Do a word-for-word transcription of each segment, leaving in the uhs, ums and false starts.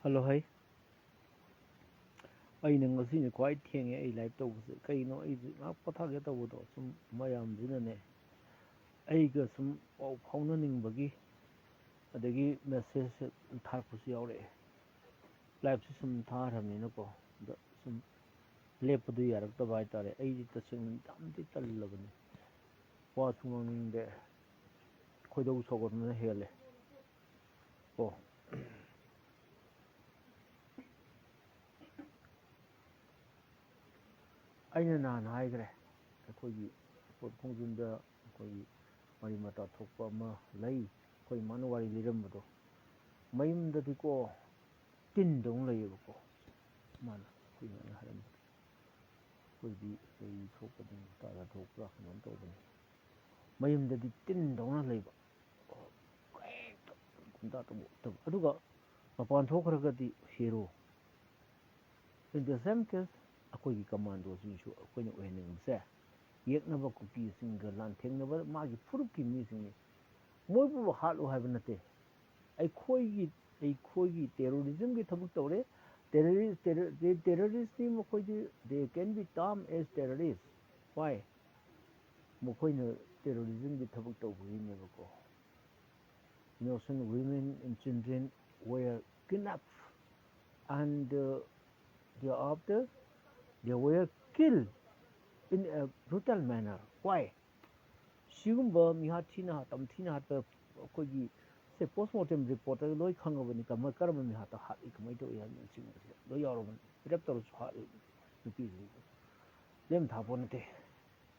Hello, ꯍꯩ꯫ ꯑꯩꯅ ꯉꯁꯤꯅ ꯈ꯭ꯋꯥꯏ ꯊꯦꯡꯉꯦ ꯑꯩ ꯂꯥꯏꯚ ꯇꯧꯕꯁꯦ꯫ ꯀꯩꯅꯣ, ꯑꯩꯁꯨ ꯉꯥꯏꯍꯥꯛ ꯄꯣꯊꯥꯒꯦ ꯇꯧꯕꯗꯣ, ꯁꯨꯝ ꯃꯌꯥꯝꯁꯤꯅꯅꯦ, ꯑꯩꯒ ꯁꯨꯝ ꯄꯥꯎ ꯐꯥꯎꯅꯅꯤꯡꯕꯒꯤ, ꯑꯗꯒꯤ ꯃꯦꯁꯦꯖ ꯊꯥꯔꯛꯄꯁꯨ ꯌꯥꯎꯔꯛꯑꯦ꯫ ꯂꯥꯏꯚꯁꯦ ꯁꯨꯝ ꯊꯥꯔꯕꯅꯤꯅꯀꯣ, ꯑꯗ ꯁꯨꯝ ꯂꯦꯞꯄꯗꯨ ꯌꯥꯔꯛꯇꯕ ꯍꯥꯏꯇꯥꯔꯦ꯫ ꯑꯩꯗꯤ ꯇꯁꯦꯡꯅ ꯌꯥꯝꯗꯤ ꯇꯜꯂꯕꯅꯤ, ꯋꯥꯁꯨ ꯉꯥꯡꯅꯤꯡꯗꯦ, ꯈꯣꯏꯗꯧ ꯁꯥꯎꯒꯠꯄꯅ ꯍꯦꯜꯂꯦ꯫ ꯑꯣ꯫ ꯑꯩꯅ ꯅꯍꯥꯟ ꯍꯥꯏꯈ꯭ꯔꯦ, ꯑꯩꯈꯣꯏꯒꯤ ꯄꯣꯠ ꯈꯣꯡꯖꯤꯟꯗ ꯑꯩꯈꯣꯏꯒꯤ ꯃꯔꯤ ꯃꯇꯥ ꯊꯣꯛꯄ ꯑꯃ ꯂꯩ꯫ ꯑꯩꯈꯣꯏ ꯏꯃꯥꯅ ꯋꯥꯔꯤ ꯂꯤꯔꯝꯕꯗꯣ, ꯃꯌꯨꯝꯗꯗꯤꯀꯣ ꯇꯤꯟꯗꯧꯅ ꯂꯩꯌꯦꯕꯀꯣ꯫ ꯃꯥꯅ ꯑꯩꯈꯣꯏ ꯏꯃꯥꯅ ꯍꯥꯏꯔꯝꯕꯗꯣ, ꯑꯩꯈꯣꯏꯗꯤ ꯀꯩ ꯊꯣꯛꯄꯅꯤ, ꯇꯥꯗ ꯊꯣꯛꯄ꯭ꯔꯥ ꯀꯩꯅꯣꯝ ꯇꯧꯕꯅꯤ꯫ ꯃꯌꯨꯝꯗꯗꯤ ꯇꯤꯟꯗꯧꯅ ꯂꯩꯕ, ꯀꯩꯝꯇ ꯈꯨꯟꯗꯥ ꯇꯧꯕ ꯎꯠꯇꯕ꯫ ꯑꯗꯨꯒ ꯃꯄꯥꯟ ꯊꯣꯛꯈ꯭ꯔꯒꯗꯤ hero. In the same case, ꯑꯩꯈꯣꯏꯒꯤ ꯀꯃꯥꯟꯗꯣꯁꯤꯡꯁꯨ ꯑꯩꯈꯣꯏꯅ ꯑꯣꯏꯍꯟꯅꯤꯡꯕꯁꯦ, ꯌꯦꯛꯅꯕ ꯀꯨꯀꯤꯁꯤꯡꯒ ꯂꯥꯟꯊꯦꯡꯅꯕ ꯃꯥꯒꯤ ꯐꯨꯔꯨꯞꯀꯤ ꯃꯤꯁꯤꯡꯅꯤ꯫ ꯃꯣꯏꯕꯨ ꯍꯥꯠꯂꯨ ꯍꯥꯏꯕ ꯅꯠꯇꯦ꯫ ꯑꯩꯈꯣꯏꯒꯤ, ꯑꯩꯈꯣꯏꯒꯤ ꯇꯦꯔꯣꯔꯤꯖꯝꯒꯤ ꯊꯕꯛ ꯇꯧꯔꯦ꯫ ꯇꯦꯔꯣꯔꯤꯁ, ꯇꯦꯔꯣꯔꯤꯁꯇꯤ ꯃꯈꯣꯏꯗꯤ, they can be termed as terrorist꯫ Why? ꯃꯈꯣꯏꯅ ꯇꯦꯔꯣꯔꯤꯖꯝꯒꯤ ꯊꯕꯛ ꯇꯧꯕꯒꯤꯅꯦꯕꯀꯣ꯫ Innocent women and children were kidnapped and, uh, thereafter they were killed in a brutal manner. Why? ꯁꯤꯒꯨꯝꯕ ꯃꯤꯍꯥꯠ ꯊꯤꯅ, ꯇꯝꯊꯤꯅ ꯍꯥꯠꯄ, ꯑꯩꯈꯣꯏꯒꯤ ꯁꯦ, ꯄꯣꯁꯃꯣꯔꯇꯦꯝ ꯔꯤꯄꯣꯔꯠꯇ ꯂꯣꯏ ꯈꯪꯉꯕꯅꯤ, ꯀꯃ-, ꯀꯔꯝꯕ ꯃꯤꯍꯥꯠꯇ ꯍꯥꯠꯂꯤ, ꯀꯃꯥꯏꯅ ꯇꯧꯏ ꯍꯥꯏꯕꯅ ꯆꯤꯡꯕꯁꯦ ꯂꯣꯏ ꯌꯥꯎꯔꯕꯅꯤ꯫ ꯔꯦꯞ ꯇꯧꯔꯁꯨ ꯍꯥꯠꯂꯤ ꯅꯨꯄꯤꯁꯤꯡꯗꯣ꯫ ꯂꯦꯝ ꯊꯥꯄꯣ ꯅꯠꯇꯦ,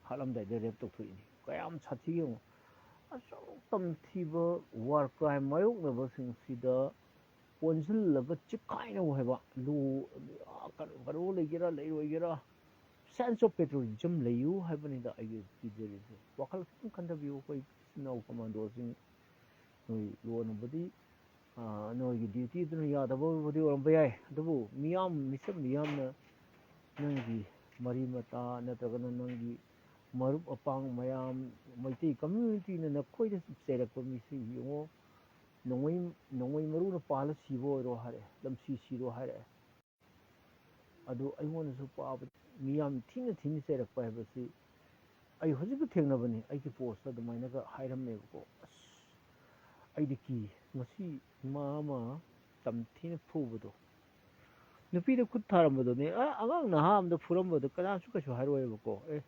ꯍꯥꯠꯂꯝꯗꯥꯏꯗ ꯔꯦꯞ ꯇꯧꯊꯣꯛꯏꯅꯤ꯫ ꯀꯌꯥꯝ ꯁꯥꯊꯤ ꯌꯦꯡꯉꯣ꯫ ꯑꯁꯨꯛ ꯇꯝꯊꯤꯕ ꯋꯥꯔ ꯀ꯭ꯔꯥꯏꯝ ꯃꯥꯌꯣꯛꯅꯕꯁꯤꯡꯁꯤꯗ ꯑꯣꯟꯁꯤꯜꯂꯒ ꯆꯤꯈꯥꯏꯅꯧ ꯍꯥꯏꯕ꯫ ꯂꯣ, ꯑꯥ, ꯀꯩꯅꯣ, ꯀꯩꯅꯣ ꯂꯩꯒꯦꯔꯥ ꯂꯩꯔꯣꯏꯒꯦꯔꯥ, sense of patriotism ꯂꯩꯌꯨ ꯍꯥꯏꯕꯅꯤꯗ ꯑꯩꯒꯤ ꯄꯤꯖꯔꯤꯁꯦ꯫ ꯋꯥꯈꯜ ꯈꯤꯇꯪ ꯈꯟꯊꯕꯤꯌꯨ ꯑꯩꯈꯣꯏ ꯏꯆꯤꯟ ꯏꯅꯥꯎ ꯀꯃꯥꯟꯗꯣꯁꯤꯡ꯫ ꯅꯣꯏ ꯂꯣꯟꯅꯕꯨꯗꯤ, ꯑꯥ, ꯅꯣꯏꯒꯤ ꯗ꯭ꯌꯨꯇꯤꯗꯨꯅ ꯌꯥꯗꯕꯕꯨꯗꯤ ꯑꯣꯏꯔꯝꯕ ꯌꯥꯏ, ꯑꯗꯨꯕꯨ ꯃꯤꯌꯥꯝ, ꯃꯤꯆꯝ ꯃꯤꯌꯥꯝꯅ ꯅꯪꯒꯤ ꯃꯔꯤ ꯃꯇꯥ ꯅꯠꯇ꯭ꯔꯒꯅ ꯅꯪꯒꯤ ꯃꯔꯨꯞ ꯃꯄꯥꯡ ꯃꯌꯥꯝ, ꯃꯩꯇꯩ ꯀꯝꯃ꯭ꯌꯨꯅꯤꯇꯤꯅ ꯅꯈꯣꯏꯗ ꯆꯩꯔꯛꯄ ꯃꯤꯁꯤ ꯌꯦꯡꯉꯣ꯫ ꯅꯣꯡꯃꯩ ꯅꯣꯡꯃꯩ ꯃꯔꯨꯅ ꯄꯥꯜꯂ ꯁꯤꯕ ꯑꯣꯏꯔꯣ ꯍꯥꯏꯔꯛꯑꯦ, ꯂꯝꯁꯤ ꯁꯤꯔꯣ ꯍꯥꯏꯔꯛꯑꯦ꯫ ꯑꯗꯨ ꯑꯩꯉꯣꯟꯗꯁꯨ ꯄꯥꯕ ꯃꯤ ꯌꯥꯝ ꯊꯤꯅ ꯊꯤꯅ ꯆꯩꯔꯛꯄ ꯍꯥꯏꯕꯁꯤ ꯑꯩ ꯍꯧꯖꯤꯛꯐꯥꯎ ꯊꯦꯡꯅꯕꯅꯤ꯫ ꯑꯩꯒꯤ ꯄꯣꯁꯇ ꯑꯗꯨꯃꯥꯏꯅꯒ ꯍꯥꯏꯔꯝꯃꯦꯕꯀꯣ꯫ ꯑꯁ, ꯑꯩꯗꯤ ꯀꯤ꯫ ꯃꯁꯤ ꯏꯃꯥ ꯑꯃ ꯇꯝꯊꯤꯅ ꯐꯨꯕꯗꯣ, ꯅꯨꯄꯤꯗ ꯈꯨꯠ ꯊꯥꯔꯝꯕꯗꯨꯅꯦ꯫ ꯑ, ꯑꯉꯥꯡ ꯅꯍꯥ ꯑꯃꯗ ꯐꯨꯔꯝꯕꯗꯣ ꯀꯅꯥꯁꯨ ꯀꯩꯁꯨ ꯍꯥꯏꯔꯣꯏꯕꯀꯣ꯫ "ꯑꯦ,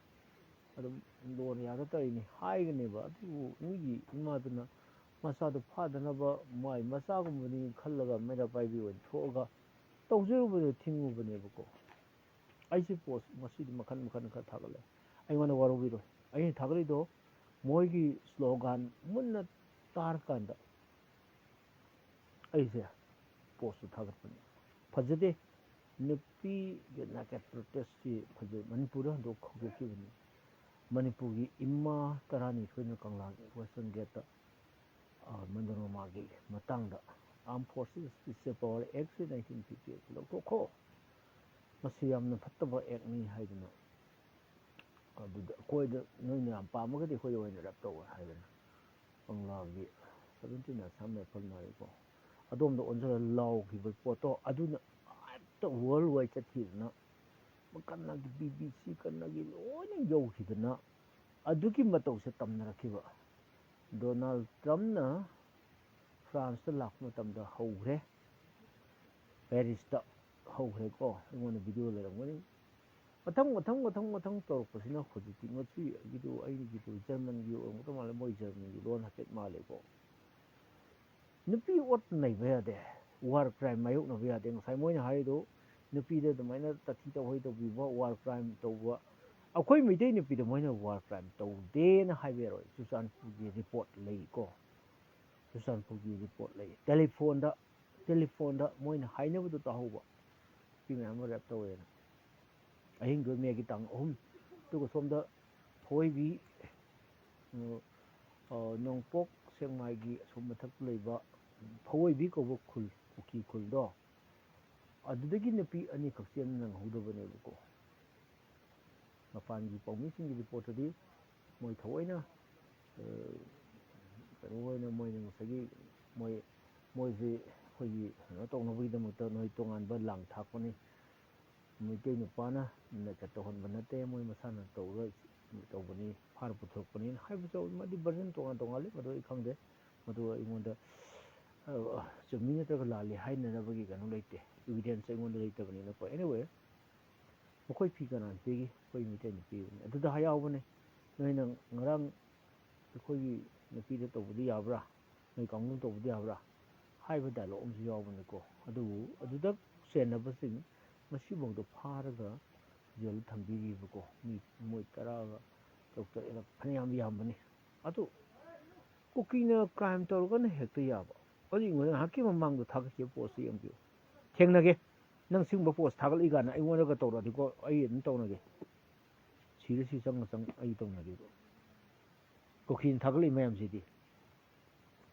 ꯑꯗꯨꯝ ꯂꯣꯟ ꯌꯥꯗ ꯇꯧꯔꯤꯅꯤ" ꯍꯥꯏꯒꯅꯦꯕ꯫ ꯑꯗꯨꯕꯨ ꯃꯤꯒꯤ ꯏꯃꯥꯗꯨꯅ ꯃꯆꯥꯗꯣ ꯐꯥꯗꯅꯕ ꯃꯥꯏ ꯃꯆꯥꯒꯨꯝꯕꯅꯤ ꯈꯜꯂꯒ ꯃꯩꯔꯥ ꯄꯥꯏꯕꯤ ꯑꯣꯏꯅ ꯊꯣꯛꯑꯒ ꯇꯧꯖꯔꯨꯕꯗꯣ ꯊꯤꯡꯉꯨꯕꯅꯦꯕꯀꯣ꯫ ꯑꯩꯁꯦ ꯄꯣꯁ ꯉꯁꯤꯗꯤ ꯃꯈꯟ ꯃꯈꯟ ꯈꯔ ꯊꯥꯒꯠꯂꯦ꯫ ꯑꯩꯉꯣꯟꯗ ꯋꯥꯔꯧꯕꯤꯔꯣꯏ꯫ ꯑꯩꯅ ꯊꯥꯒꯠꯂꯤꯗꯣ ꯃꯣꯏꯒꯤ ꯁ꯭ꯂꯣꯒꯥꯟ ꯃꯨꯟꯅ ꯇꯥꯔꯀꯥꯟꯗ ꯑꯩꯁꯦ ꯄꯣꯁꯇꯨ ꯊꯥꯒꯠꯄꯅꯤ꯫ ꯐꯖꯗꯦ꯫ ꯅꯨꯄꯤꯒꯤ ꯅꯥꯀꯦꯠ ꯄ꯭ꯔꯣꯇꯦꯁꯁꯤ ꯐꯖꯩ꯫ ꯃꯅꯤꯄꯨꯔꯗ ꯍꯟꯗꯣꯛ ꯍꯧꯗꯣꯛꯈꯤꯕꯅꯤ꯫ ꯃꯅꯤꯄꯨꯔꯒꯤ ꯏꯃꯥ ꯇꯔꯥꯅꯤꯊꯣꯏꯅ ꯀꯪꯂꯥꯒꯤ ꯋꯦꯁꯇꯔꯟ ꯒꯦꯠꯇ, ꯑ, ꯃꯟꯗꯣꯔꯃꯥꯒꯤ ꯃꯇꯥꯡꯗ Armed Forces Special Power Act nineteen fifty eight ꯂꯧꯊꯣꯛꯈꯣ, ꯃꯁꯤ ꯌꯥꯝꯅ ꯐꯠꯇꯕ ꯑꯦꯛꯅꯤ ꯍꯥꯏꯗꯅ, ꯑꯗꯨꯗ ꯑꯩꯈꯣꯏꯗ ꯅꯣꯏꯅ ꯌꯥꯝ ꯄꯥꯝꯃꯒꯗꯤ ꯑꯩꯈꯣꯏꯗ ꯑꯣꯏꯅ ꯔꯦꯞ ꯇꯧꯋꯦ ꯍꯥꯏꯗꯅ ꯀꯪꯂꯥꯒꯤ seventeen Assam Rifle ꯃꯥꯜꯂꯤꯀꯣ, ꯑꯗꯣꯝꯗ ꯑꯣꯟꯁꯤꯜꯂ ꯂꯥꯎꯈꯤꯕ ꯄꯣꯠꯇꯣ ꯑꯗꯨꯅ ꯍꯦꯛꯇ world wide ꯆꯠꯈꯤꯗꯅ ꯀꯟꯅꯒꯤ ꯕꯤ ꯕꯤ ꯁꯤ ꯀꯟꯅꯒꯤ ꯂꯣꯏꯅ ꯌꯧꯈꯤꯗꯅ ꯑꯗꯨꯒꯤ ꯃꯇꯧꯁꯦ ꯇꯝꯅꯔꯛꯈꯤꯕ꯫ ꯗꯣꯅꯥꯜꯗ ꯇ꯭ꯔꯝꯞꯅ ꯐ꯭ꯔꯥꯟꯁꯇ ꯂꯥꯛꯄ ꯃꯇꯝꯗ ꯍꯧꯈ꯭ꯔꯦ, ꯄꯦꯔꯤꯁꯇ ꯍꯧꯈ꯭ꯔꯦꯀꯣ꯫ ꯑꯩꯉꯣꯟꯗ ꯚꯤꯗꯤꯑꯣ ꯂꯩꯔꯝꯒꯅꯤ꯫ ꯃꯊꯪ ꯃꯊꯪ ꯃꯊꯪ ꯃꯊꯪ ꯇꯧꯔꯛꯄꯁꯤꯅ ꯍꯧꯖꯤꯛꯇꯤ ꯉꯁꯤ ꯚꯤꯗꯤꯑꯣ ꯑꯩꯒꯤꯗꯨ ꯖꯔꯃꯟꯒꯤ ꯑꯣꯏꯔꯝꯒꯗꯧ ꯃꯥꯜꯂꯦ, ꯃꯣꯏ ꯖꯔꯃꯟꯒꯤ ꯂꯣꯟ ꯍꯥꯏꯐꯦꯠ ꯃꯥꯜꯂꯦꯀꯣ꯫ ꯅꯨꯄꯤ ꯑꯣꯠ ꯅꯩꯕ ꯌꯥꯗꯦ, ꯋꯥꯔ ꯀ꯭ꯔꯥꯏꯝ ꯃꯥꯌꯣꯛꯅꯕ ꯌꯥꯗꯦ꯫ ꯉꯁꯥꯏ ꯃꯣꯏꯅ ꯍꯥꯏꯔꯤꯗꯣ ꯅꯨꯄꯤꯗ ꯑꯗꯨꯃꯥꯏꯅ ꯇꯥꯊꯤ ꯇꯧꯍꯩ ꯇꯧꯕꯤꯕ, ꯋꯥꯔ ꯀ꯭ꯔꯥꯏꯝ ꯇꯧꯕ, ꯑꯩꯈꯣꯏ ꯃꯩꯇꯩ ꯅꯨꯄꯤꯗ ꯃꯣꯏꯅ ꯋꯥꯔ ꯀ꯭ꯔꯥꯏꯝ ꯇꯧꯗꯦꯅ ꯍꯥꯏꯕ ꯌꯥꯔꯣꯏ꯫ ꯆꯨꯔꯆꯥꯟꯄꯨꯔꯒꯤ ꯔꯤꯄꯣꯔꯠ ꯂꯩꯀꯣ, ꯆꯨꯔꯆꯥꯟꯄꯨꯔꯒꯤ ꯔꯤꯄꯣꯔꯠ ꯂꯩ꯫ ꯇꯦꯂꯤꯐꯣꯟꯗ, ꯇꯦꯂꯤꯐꯣꯟꯗ ꯃꯣꯏꯅ ꯍꯥꯏꯅꯕꯗꯣ ꯇꯥꯍꯧꯕ, ꯅꯨꯄꯤ ꯃꯌꯥꯝ ꯑꯃ ꯔꯦꯞ ꯇꯧꯋꯦꯅ꯫ ꯑꯍꯤꯡꯗꯣ ꯃꯦꯒꯤ ꯇꯥꯡ ꯑꯍꯨꯝ꯫ ꯑꯗꯨꯒ ꯁꯣꯝꯗ ꯐꯧꯋꯩꯕꯤ, ꯑ, ꯑ, ꯅꯣꯡꯄꯣꯛ ꯁꯦꯛꯃꯥꯏꯒꯤ ꯑꯁꯣꯝ ꯃꯊꯛꯇ ꯂꯩꯕ ꯐꯧꯋꯩꯕꯤ ꯀꯧꯕ ꯈꯨꯜ, ꯀꯨꯀꯤ ꯈꯨꯜꯗꯣ, ꯑꯗꯨꯗꯒꯤ ꯅꯨꯄꯤ ꯑꯅꯤꯈꯛ ꯆꯦꯟꯕ ꯅꯪꯍꯧꯗꯕꯅꯦꯕꯀꯣ꯫ ꯃꯄꯥꯟꯒꯤ ꯄꯥꯎꯃꯤꯁꯤꯡꯒꯤ ꯔꯤꯄꯣꯔꯠꯇꯗꯤ ꯃꯣꯏ ꯊꯑꯣꯏꯅ, ꯑ, ꯀꯩꯅꯣ ꯑꯣꯏꯅ ꯃꯣꯏꯅ ꯉꯁꯥꯏꯒꯤ ꯃꯣꯏ ꯃꯣꯏꯁꯤ ꯑꯩꯈꯣꯏꯒꯤ ꯀꯩꯅꯣ ꯇꯧꯅꯕꯒꯤꯗꯃꯛꯇ ꯅꯣꯏ ꯇꯣꯉꯥꯟꯕ ꯂꯥꯡ ꯊꯥꯛꯄꯅꯤ, ꯃꯩꯇꯩ ꯅꯨꯄꯥꯅ ꯅꯠꯇ ꯇꯧꯍꯟꯕ ꯅꯠꯇꯦ, ꯃꯣꯏ ꯃꯁꯥꯅ ꯇꯧꯔꯒ ꯇꯧꯕꯅꯤ, ꯐꯥꯔ ꯄꯨꯊꯣꯔꯛꯄꯅꯤ ꯍꯥꯏꯕꯁꯨ ꯃꯗꯤ ꯚꯔꯖꯟ ꯇꯣꯉꯥꯟ ꯇꯣꯉꯥꯟ ꯂꯩ꯫ ꯃꯗꯨ ꯑꯩ ꯈꯪꯗꯦ꯫ ꯃꯗꯨ ꯑꯩꯉꯣꯟꯗ ꯑ, ꯆꯨꯝꯃꯤ ꯅꯠꯇ꯭ꯔꯒ ꯂꯥꯜꯂꯤ ꯍꯥꯏꯅꯅꯕꯒꯤ ꯀꯩꯅꯣ ꯂꯩꯇꯦ, ꯏꯕꯤꯗꯦꯟꯁ ꯑꯩꯉꯣꯟꯗ ꯂꯩꯇꯕꯅꯤꯅꯀꯣ꯫ Anyway, ꯃꯈꯣꯏ ꯐꯤ ꯀꯅꯥꯅ ꯄꯤꯒꯦ? ꯑꯩꯈꯣꯏ ꯃꯩꯇꯩꯅ ꯄꯤꯕꯅꯤ꯫ ꯑꯗꯨꯗ ꯍꯥꯏꯍꯧꯕꯅꯦ, ꯅꯣꯏꯅ ꯉꯔꯥꯡ ꯑꯩꯈꯣꯏꯒꯤ ꯅꯨꯄꯤꯗ ꯇꯧꯕꯗꯤ ꯌꯥꯕ꯭ꯔꯥ, ꯅꯣꯏ ꯀꯥꯡꯕꯨꯅ ꯇꯧꯕꯗꯤ ꯌꯥꯕ꯭ꯔꯥ ꯍꯥꯏꯕ ꯗꯥꯏꯂꯣꯛ ꯑꯃꯁꯨ ꯌꯥꯎꯕꯅꯤꯀꯣ꯫ ꯑꯗꯨꯕꯨ ꯑꯗꯨꯗ ꯆꯦꯟꯅꯕꯁꯤꯡ ꯉꯁꯤꯐꯥꯎꯗ ꯐꯥꯔꯒ ꯖꯦꯜꯗ ꯊꯝꯕꯤꯔꯤꯕꯀꯣ꯫ ꯃꯤ ꯃꯣꯏ ꯇꯔꯥꯒ ꯇꯔꯨꯛ ꯇꯔꯦꯠꯂ ꯐꯅꯌꯥꯝ ꯌꯥꯝꯕꯅꯤ꯫ ꯑꯗꯨ ꯀꯨꯀꯤꯅ ꯀ꯭ꯔꯥꯏꯝ ꯇꯧꯔꯒꯅ ꯍꯦꯛꯇ ꯌꯥꯕ꯫ ꯍꯧꯖꯤꯛ ꯉꯥꯏꯍꯥꯛꯀꯤ ꯃꯃꯥꯡꯗ ꯊꯥꯒꯠꯈꯤꯕ ꯄꯣꯁꯁꯤ ꯌꯦꯡꯕꯤꯌꯨ꯫ ꯊꯦꯡꯅꯒꯦ, ꯅꯪ ꯁꯤꯒꯨꯝꯕ ꯄꯣꯁ ꯊꯥꯒꯠꯂꯛꯏ ꯀꯥꯟꯗ ꯑꯩꯉꯣꯟꯗꯒ ꯇꯧꯔꯛꯑꯗꯤꯀꯣ, ꯑꯩ ꯑꯗꯨꯝ ꯇꯧꯅꯒꯦ꯫ ꯁꯤꯗ ꯁꯤ ꯆꯪꯉ ꯆꯪ ꯑꯩ ꯇꯧꯅꯒꯦꯕ꯫ ꯀꯨꯀꯤꯅ ꯊꯥꯒꯠꯂꯛꯏ ꯃꯌꯥꯝꯁꯤꯗꯤ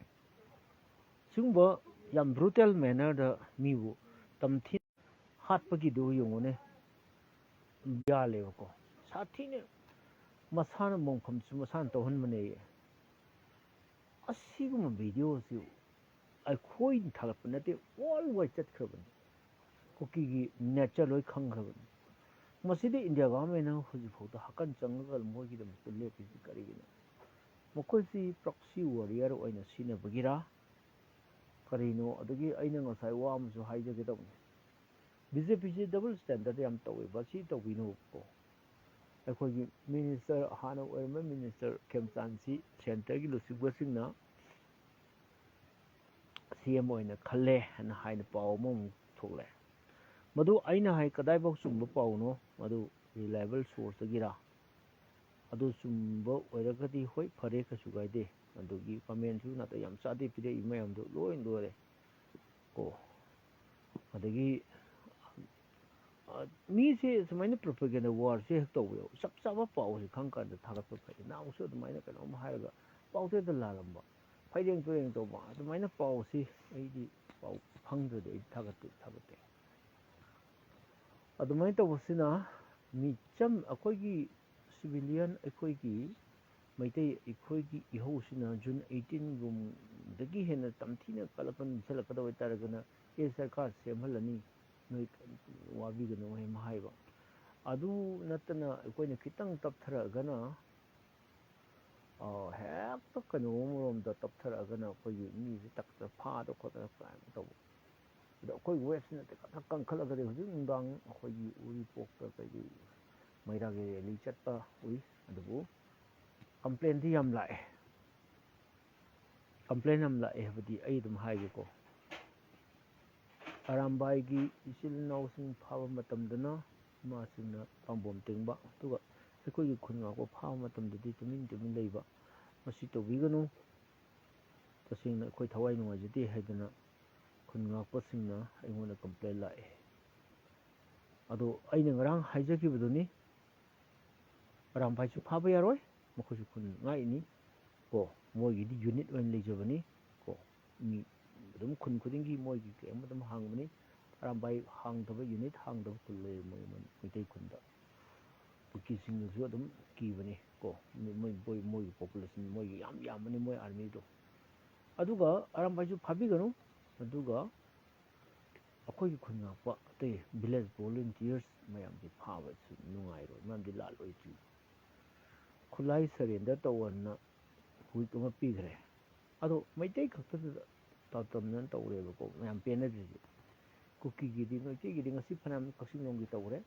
ꯁꯤꯒꯨꯝꯕ ꯌꯥꯝ ꯕ꯭ꯔꯨꯇꯦꯜ ꯃꯦꯅꯔꯗ ꯃꯤꯕꯨ ꯇꯝꯊꯤ ꯍꯥꯠꯄꯒꯤꯗꯨ ꯌꯦꯡꯉꯨꯅꯦ꯫ ꯌꯥꯜꯂꯦꯕꯀꯣ, ꯁꯥꯊꯤꯅ ꯃꯁꯥꯅ ꯃꯣꯡꯐꯝꯁꯨ ꯃꯁꯥꯅ ꯇꯧꯍꯟꯕꯅꯦꯌꯦ꯫ ꯑꯁꯤꯒꯨꯝꯕ ꯚꯤꯗꯤꯑꯣꯁꯤ ꯑꯩꯈꯣꯏꯅ ꯊꯥꯒꯠꯄ ꯅꯠꯇꯦ, ꯋꯥꯔꯜ ꯋꯥꯏꯗ ꯆꯠꯈ꯭ꯔꯕꯅꯤ꯫ ꯀꯨꯀꯤꯒꯤ ꯅꯦꯆꯔ ꯂꯣꯏ ꯈꯪꯈ꯭ꯔꯕꯅꯤ꯫ ꯃꯁꯤꯗꯤ ꯏꯟꯗꯤꯌꯥ ꯒꯚꯔꯟꯃꯦꯟꯅ ꯍꯧꯖꯤꯛꯐꯥꯎꯗ ꯍꯥꯀꯟ ꯆꯪꯉꯒ ꯃꯣꯏꯒꯤꯗꯃꯛꯇ ꯂꯦꯞꯄꯤꯁꯤ ꯀꯔꯤꯒꯤꯅꯣ? ꯃꯈꯣꯏꯁꯤ ꯄ꯭ꯔꯣꯛꯁꯤ ꯋꯥꯔꯤꯌꯔ ꯑꯣꯏꯅ ꯁꯤꯖꯤꯟꯅꯕꯒꯤꯔꯥ ꯀꯔꯤꯅꯣ? ꯑꯗꯒꯤ ꯑꯩꯅ ꯉꯁꯥꯏ ꯋꯥ ꯑꯃꯁꯨ ꯍꯥꯏꯖꯒꯦ ꯇꯧꯕꯅꯤ, ꯕꯤ ꯖꯦ ꯄꯤꯁꯤ ꯗꯕꯜ ꯁ꯭ꯇꯦꯟꯗꯔꯗ ꯌꯥꯝ ꯇꯧꯋꯦꯕ꯫ ꯁꯤ ꯇꯧꯕꯤꯅꯣꯕꯀꯣ꯫ ꯑꯩꯈꯣꯏꯒꯤ ꯃꯤꯅꯤꯁꯇꯔ, ꯍꯥꯟꯅ ꯑꯣꯏꯔꯝꯕ ꯃꯤꯅꯤꯁꯇꯔ ꯈꯦꯝꯆꯥꯟꯁꯤ ꯁꯦꯟꯇꯔꯒꯤ ꯂꯨꯆꯤꯡꯕꯁꯤꯡꯅ ꯁꯤ ꯑꯦꯝ ꯑꯣꯏꯅ ꯈꯜꯂꯦ ꯍꯥꯏꯅ ꯍꯥꯏꯅ ꯄꯥꯎ ꯑꯃꯃꯨꯛ ꯊꯣꯛꯂꯛꯑꯦ꯫ ꯃꯗꯨ ꯑꯩꯅ ꯍꯥꯏ ꯀꯗꯥꯏꯐꯥꯎ ꯆꯨꯝꯕ ꯄꯥꯎꯅꯣ? ꯃꯗꯨ ꯔꯤꯂꯥꯏꯕꯜ ꯁꯣꯔꯁꯇꯒꯤꯔꯥ? ꯑꯗꯨ ꯆꯨꯝꯕ ꯑꯣꯏꯔꯒꯗꯤ ꯍꯣꯏ, ꯐꯔꯦ, ꯀꯩꯁꯨ ꯀꯥꯏꯗꯦ꯫ ꯑꯗꯨꯒꯤ ꯀꯃꯦꯟꯁꯨ ꯅꯥꯇꯩ ꯌꯥꯝ ꯆꯥꯗꯦ ꯄꯤꯔꯛꯏ ꯃꯌꯥꯝꯗꯣ ꯂꯣꯏ ꯂꯣꯏꯔꯦ ꯀꯣ꯫ ꯑꯗꯒꯤ ꯑ, ꯃꯤꯁꯦ ꯁꯨꯃꯥꯏꯅ ꯄ꯭ꯔꯣꯄꯦꯒꯦꯟꯗꯥ ꯋꯥꯔꯁꯦ ꯍꯦꯛ ꯇꯧꯕ ꯌꯥꯎ-, ꯆꯞ ꯆꯥꯕ ꯄꯥꯎꯁꯦ ꯈꯪ ꯀꯥꯟꯗ ꯊꯥꯒꯠꯄ ꯐꯩ꯫ ꯅꯍꯥꯟꯃꯨꯛꯁꯨ ꯑꯗꯨꯃꯥꯏꯅ ꯀꯩꯅꯣꯝ ꯍꯥꯏꯔꯒ ꯄꯥꯎꯁꯦ ꯍꯦꯛꯇ ꯂꯥꯜꯂꯝꯕ, ꯐꯩꯔꯦꯡ ꯇꯨꯔꯦꯡ ꯇꯧꯕ ꯑꯗꯨꯃꯥꯏꯅ ꯄꯥꯎꯁꯤ ꯑꯩꯗꯤ ꯄꯥꯎ ꯈꯪꯗ꯭ꯔꯗꯤ ꯑꯩꯗꯤ ꯊꯥꯒꯠꯇꯦ, ꯊꯥꯒꯠꯇꯦ꯫ ꯑꯗꯨꯃꯥꯏꯅ ꯇꯧꯕꯁꯤꯅ ꯃꯤꯆꯝ ꯑꯩꯈꯣꯏꯒꯤ ꯁꯤꯚꯤꯂꯤꯌꯟ ꯑꯩꯈꯣꯏꯒꯤ ꯃꯩꯇꯩ ꯑꯩꯈꯣꯏꯒꯤ ꯏꯍꯧꯁꯤꯅ June eighteen ꯒꯨꯝꯗꯒꯤ ꯍꯦꯟꯅ ꯇꯝꯊꯤꯅ ꯀꯜꯂꯛꯀꯅꯤ, ꯏꯟꯁꯤꯜꯂꯛꯀꯗꯕ ꯑꯣꯏꯇꯥꯔꯒꯅ ꯑꯦ ꯁꯔꯀꯥꯔ ꯁꯦꯝꯍꯜꯂꯅꯤ, ꯅꯣꯏ ꯋꯥꯕꯤꯒꯅꯨ ꯍꯥꯏꯅ ꯍꯥꯏꯕ꯫ ꯑꯗꯨ ꯅꯠꯇꯅ ꯑꯩꯈꯣꯏꯅ ꯈꯤꯇꯪ ꯇꯞꯊꯔꯛꯑꯒꯅ, ꯑ, ꯍꯦꯛꯇ ꯀꯩꯅꯣ ꯑꯃꯔꯣꯝꯗ ꯇꯞꯊꯔꯛꯑꯒꯅ ꯑꯩꯈꯣꯏꯒꯤ ꯃꯤꯁꯦ ꯇꯛꯇ ꯐꯥꯗ ꯈꯣꯠꯇꯅ ꯀꯥꯏꯅ ꯇꯧꯕ꯫ ꯑꯗꯣ ꯑꯩꯈꯣꯏ ꯋꯦꯕꯁꯤꯅ ꯇꯤꯀꯠꯇ ꯀꯟꯈꯠꯂꯒꯗꯤ ꯍꯧꯖꯤꯛ ꯅꯨꯡꯗꯥꯡ ꯑꯩꯈꯣꯏꯒꯤ ꯎꯔꯤꯄꯣꯛꯇ ꯀꯩꯒꯤ ꯃꯩꯔꯥꯒꯤ ꯔꯦꯂꯤ ꯆꯠꯄ ꯎꯏ꯫ ꯑꯗꯨꯕꯨ ꯀꯝꯄ꯭ꯂꯦꯟꯗꯤ ꯌꯥꯝ ꯂꯥꯛꯑꯦ꯫ ꯀꯝꯄ꯭ꯂꯦꯟ ꯌꯥꯝ ꯂꯥꯛꯑꯦ ꯍꯥꯏꯕꯗꯤ ꯑꯩ ꯑꯗꯨꯝ ꯍꯥꯏꯒꯦꯀꯣ꯫ ꯑꯔꯥꯝꯕꯥꯏꯒꯤ ꯏꯆꯤꯜ ꯏꯅꯥꯎꯁꯤꯡ ꯐꯥꯕ ꯃꯇꯝꯗꯅ ꯏꯃꯥꯁꯤꯡꯅ ꯄꯥꯝꯕꯣꯝ ꯇꯤꯡꯕ, ꯑꯗꯨꯒ ꯑꯩꯈꯣꯏꯒꯤ ꯈꯨꯟ ꯉꯥꯛꯄ ꯐꯥꯕ ꯃꯇꯝꯗꯗꯤ ꯇꯨꯃꯤꯟ ꯇꯨꯃꯤꯟ ꯂꯩꯕ꯫ ꯃꯁꯤ ꯇꯧꯕꯤꯒꯅꯨ꯫ ꯇꯁꯦꯡꯅ ꯑꯩꯈꯣꯏ ꯊꯋꯥꯏ ꯅꯨꯡꯉꯥꯏꯖꯗꯦ ꯍꯥꯏꯗꯅ ꯈꯨꯟ ꯉꯥꯛꯄꯁꯤꯡꯅ ꯑꯩꯉꯣꯟꯗ ꯀꯝꯄ꯭ꯂꯦꯟ ꯂꯥꯛꯑꯦ꯫ ꯑꯗꯣ ꯑꯩꯅ ꯉꯔꯥꯡ ꯍꯥꯏꯖꯈꯤꯕꯗꯨꯅꯤ, ꯑꯔꯥꯝꯕꯥꯏꯁꯨ ꯐꯥꯕ ꯌꯥꯔꯣꯏ, ꯃꯈꯣꯏꯁꯨ ꯈꯨꯟ ꯉꯥꯛꯏꯅꯤ ꯀꯣ꯫ ꯃꯣꯏꯒꯤꯗꯤ ꯌꯨꯅꯤꯠ ꯑꯣꯏꯅ ꯂꯩꯖꯕꯅꯤ ꯀꯣ꯫ ꯃꯤ ꯑꯗꯨꯝ ꯈꯨꯟ ꯈꯨꯗꯤꯡꯒꯤ ꯃꯣꯏꯒꯤ ꯀꯩ ꯑꯃ ꯑꯗꯨꯝ ꯍꯥꯡꯕꯅꯤ꯫ ꯑꯔꯥꯝꯕꯥꯏ ꯍꯥꯡꯗꯕ ꯌꯨꯅꯤꯠ, ꯍꯥꯡꯗꯕ ꯈꯨꯜ ꯂꯩꯔꯦ ꯃꯣꯏ ꯃꯩꯇꯩ ꯈꯨꯟꯗ꯫ ꯀꯨꯀꯤꯁꯤꯡꯅꯁꯨ ꯑꯗꯨꯝ ꯀꯤꯕꯅꯤ ꯀꯣ꯫ ꯃꯣꯏ, ꯃꯣꯏ, ꯃꯣꯏꯒꯤ ꯄꯣꯄꯨꯂꯦꯁꯟ, ꯃꯣꯏꯒꯤ ꯌꯥꯝ ꯌꯥꯝꯕꯅꯤ ꯃꯣꯏ ꯑꯥꯔꯃꯤꯗꯣ꯫ ꯑꯗꯨꯒ ꯑꯔꯥꯝꯕꯥꯏꯁꯨ ꯐꯥꯕꯤꯒꯅꯨ꯫ ꯑꯗꯨꯒ ꯑꯩꯈꯣꯏꯒꯤ ꯈꯨꯟ ꯉꯥꯛꯄ ꯑꯇꯩ ꯚꯤꯂꯦꯖ ꯚꯣꯂꯨꯟꯇꯤꯌꯔꯁ ꯃꯌꯥꯝꯁꯦ ꯐꯥꯕꯁꯨ ꯅꯨꯡꯉꯥꯏꯔꯣꯏ, ꯃꯔꯝꯗꯤ ꯂꯥꯜꯂꯣꯏꯗ꯭ꯔꯤ꯫ ꯈꯨꯠꯂꯥꯏ ꯁꯔꯦꯟꯗꯔ ꯇꯧꯋꯣꯅ ꯋꯤꯛ ꯑꯃ ꯄꯤꯈ꯭ꯔꯦ꯫ ꯑꯗꯣ ꯃꯩꯇꯩ ꯈꯛꯇꯗ ꯇꯥꯎꯇꯝꯅꯅ ꯇꯧꯔꯦꯕꯀꯣ, ꯃꯌꯥꯝ ꯄꯦꯟꯅꯗ꯭ꯔꯤꯁꯦ꯫ ꯀꯨꯀꯤꯒꯤꯗꯤ, ꯃꯩꯇꯩꯒꯤꯗꯤ ꯉꯁꯤ ꯐꯅꯌꯥꯝ ꯀꯛꯆꯤꯡ ꯂꯣꯝꯒꯤ ꯇꯧꯔꯦ꯫